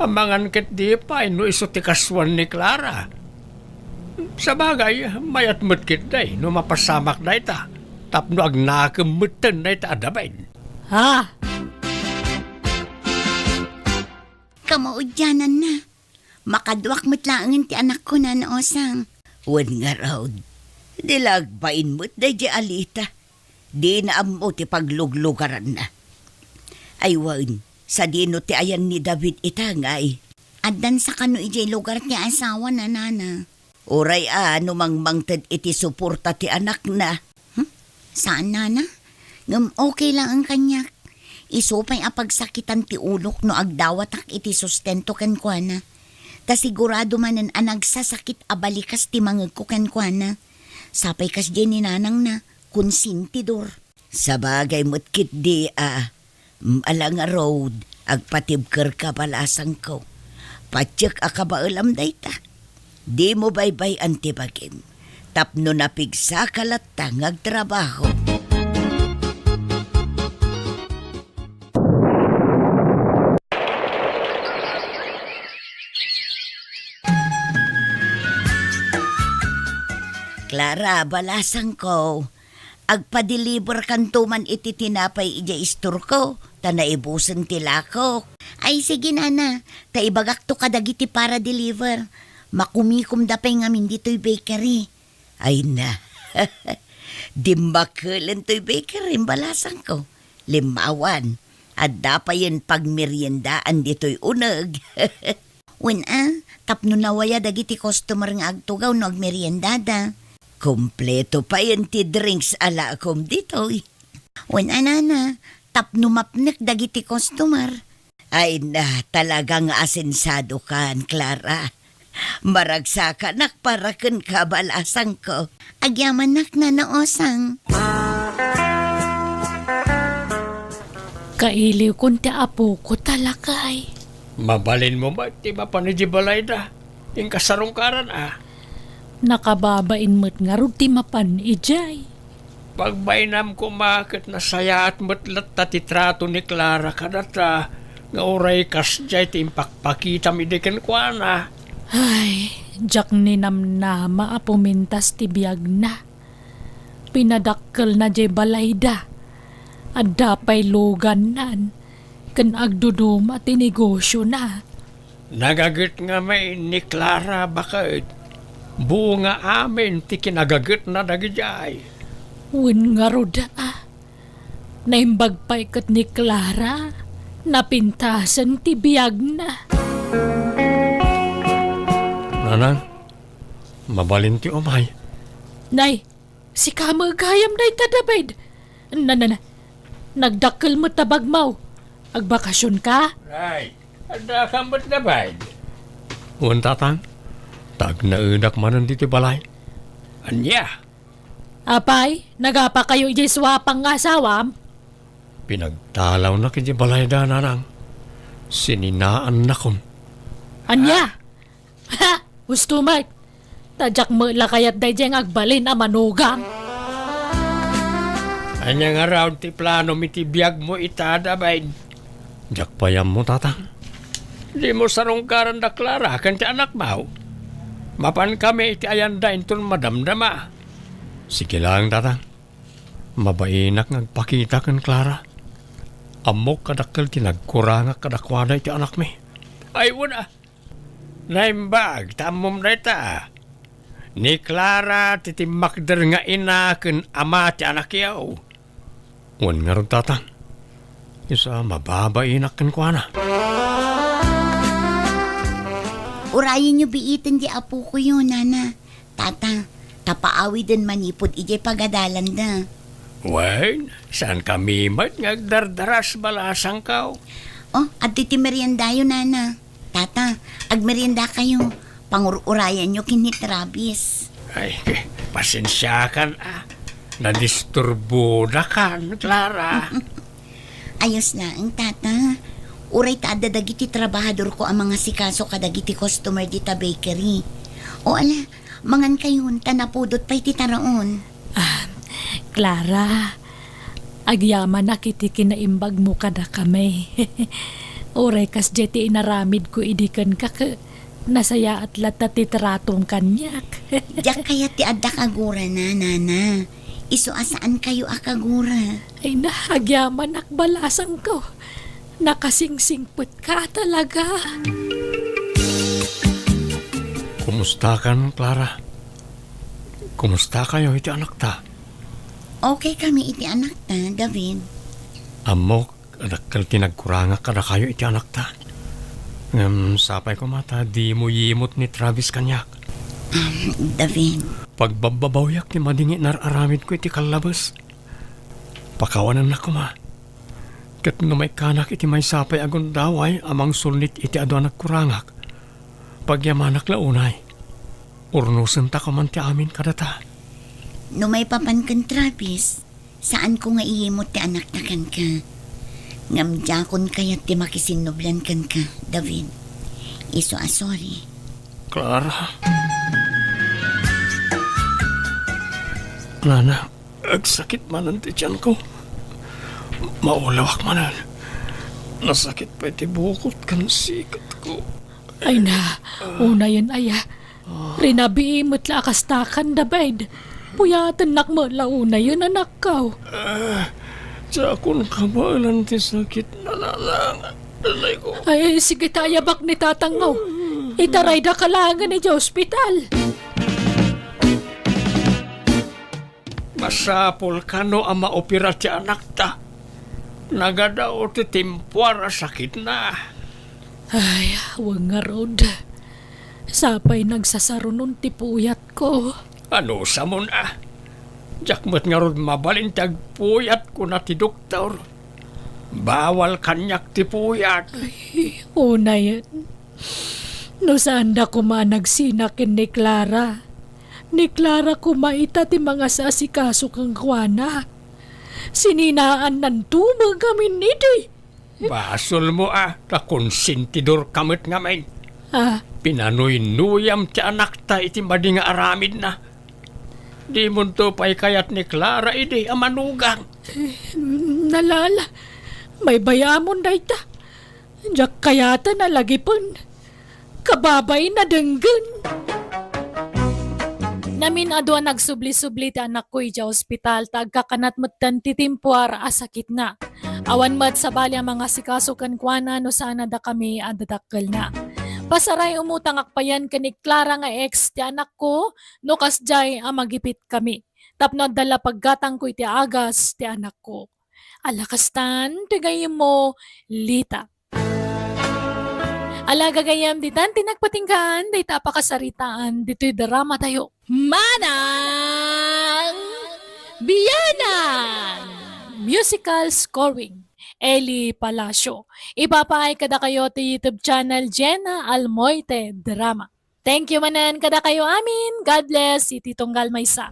Amangan ketdi pay no isu ti kasuan ni Clara. Sabagay, mayat met ketdi no mapasamak dayta, tapno agnakem metten dayta a David. Ha? Kamaudiananna. Makaduak met laengen ti anakko, Nana Osang. Wen ngarud, di la agbain met daydiay a Lita. Dina ammo ti pagluglugaranna. Ay wen, sadino ti ayan ni David ita ngay? Addan sa kano idiay lugar ti asawana, nana. Uray a no mangmangted iti suporta ti anakna. Hmm? Saan, nana? Ngem okay laeng kaniak. Isu pay a pagsakitan ti ulok no agdawatak iti sustento kenkuana. Ta sigurado manen a nagsasakit a balikas ti mangegko kenkuana. Sapay kasdiay ni nanangna, konsentidor. Sabagay met ketdi a, mm, ala ngarud, agpatibkerka balasangko. Patiek a kabaelam dayta. Dimo baybay-an ti bagim. Tapno napigsaka latta nga agtrabaho. Clara, balasangko, agpa-deliver kanto man iti tinapay idiay istorko, ta naibusen ti lakok. Ay, sige, nana, ta ibagakto kadagiti para-deliver. Makumikomda pay ngamin ditoy bakery. Ay na, dimmakelen toy bakery, balasangko. Limmawan, adda payen pagmeriendaan ditoy uneg. Wen a, tapno nawaya dagiti customer nga agtugaw no agmeriendada. Kompleto payen ti drinks a lakom ditoy. Wen a, nana, tapno mapnek dagiti customer. Ay na, talaga nga asensadokan, Clara. Maragsakanak para kenka, balasangko. Agyamanak, Nana Osang. Kailiwkon ti apoko, talakay. Mabalinmo met ti mapan idiay balayda. Inka sarungkaran a. Nakababain met ngarud ti mapan idiay. Pagbainam koma ket nasayaat met latta ti trato ni Clara kadata nga uray kasdiay ti impakpakitam idi kenkuana. Ay, diak ninamnama a pumintas ti biagna. Pinadakkelna diay balayda. Adda pay lugannan ken agduduma ti negosiona. Nagaget ngamin ni Clara baket. Buo nga amin ti kinagagetna dagidiay. Wen ngarud a, naimbag pay ket ni Clara, napintasen ti biagna. Nanang, mabalin ti umay. Nay, sika met gayam dayta, David. Na, na, na. Nagdakkel met ta bagmo. Agbakasionka? Ay, adda ka met, David. Wen, Tatang. Ta agnaedak manen ditoy balay. Ania? Apay, nagapakayo idiay suapang nga asawam? Pinagtalawnak idiay balayda, Nanang. Sininaannakon. Ania? Ah. Ha! Husto met! Ta diak met la kayat daydiay nga agbalin a manugang. Ania ngarud ti planom iti biagmo ita, David? Diak pay ammo, Tatang. Dimo sarungkaran da Clara ken ti anakmo. Mapankami iti ayanda inton madamdama. Sige laeng, Tatang. Mabainak nga agpakita ken Clara. Ammok a dakkel ti nagkurangak kadakuada iti anakmi. Ay, wen a. Naimbag, ta ammom dayta. Ni Clara ti timmakder nga ina ken ama ti anakyo. Wen ngarud, Tatang. Isu a mababainak kenkuana. Urayenyo biiten ti apokoyo, Nana. Tata, ta paawiden manipud idiay pagadalanda. Wen, saankami met nga agdardaras, balasangko. Oh, adtoy ti meriendayo, Nana. Tata, agmeriendakayo. Pangur-urayanyo ken ni Travis. Ay, pasensiakan a. Nadisturbodakan, Clara. Ayos laeng, Tata. Uray ta adda dagiti trabahadorko a mangasikaso kadagiti customer dita bakery. O ala, mangankayon, ta napudot pay ti taraon. Ah, Clara, agyamanak iti kinaimbagmo kadakami. Uray kasdiay ti inaramidko idi kenka, ket nasayaat latta ti tratom kaniak. Diak kayat ti adda kagurana, Nana. Isu a saankayo a kagura. Ay na, agyamanak, balasangko. Nakasingsingpetka talaga. Kumustakan, Clara? Kumustakayo iti anakta? Okay kami iti anakta, David. Ammok, dakkel ti nagkurangak kadakayo iti anakta. Ngem sapay koma ta dimo yimot ni Travis kaniak. Um, David. Pagbabbabawiak ti madi nga inar-aramidko iti kallabes. Pakawanennak koma. Ket no maikkanak iti maysa pay a gundaway a mangsulnit iti adu a nagkurangak, pagyamanak la unay. Urnosenta koma ti amin kadata. No maipapan ken Travis, saanko nga iyimot ti anakta kenka. Ngem diakon kayat ti makisinnublan kenka, David. Isu a sorry. Clara. Nana, agsakit manen ti tianko. Maulawak manen. Nasakit pay ti bukot ken siketko. Ay na, unayen aya. Rinabii met la a kasta kan David. Puyatennak met la unayen, anakko. Ah, diakon kabaelan ti sakit, nanang. Nanay ko. Ay, sige, ta ayabak ni tatangmo. Itarayda ka laengen idiay ospital. Masapul kano a maopera ti anakta. Nagadaw ti timpuar a sakitna. Ay, wen ngarud. Sapay nagsasarunon ti puyatko. Anusamon a? Diak met ngarud mabalin ti agpuyat, kuna ti doktor. Bawal kaniak ti puyat. Ay, unayen. No saanda koma a nagsina ken ni Clara. Ni Clara koma ita ti mangasasikaso kenkuana. Sininaannanto met ngamin idi. Basolmo a, ta konsentidorka met ngamin. Ah. Pinanuynuyam ti anakta iti madi nga aramidna. Dimonto pay kayat ni Clara idi a manugang. Eh, nalala, baybay-amon dayta. Diak kayaten a lagipen. Kababain a denggen. Namin-adu a nagsubli-subli ti anakko idiay ospital ta agkakanat metten ti timpuar a sakitna. Awan met sabali a mangasikaso kenkuana no saan a dakami a dadakkelna. Pasaray, umutangak payen ken ni Clara nga ex ti anakko no kasdiay a magipitkami. Tapno adda la paggatangko iti agas ti anakko. Ala kastan, ti gayyemmo, Lita. Ala gagayyem, ditan ti nagpatinggaan dayta a pakasaritaan ditoy dramatayo. Manang Biyanan! Musical scoring, Eli Palacio. Ipapaay kadakayo ti YouTube channel Jenna Almoite Drama. Thank you manen kadakayo amin. God bless iti tunggal maysa.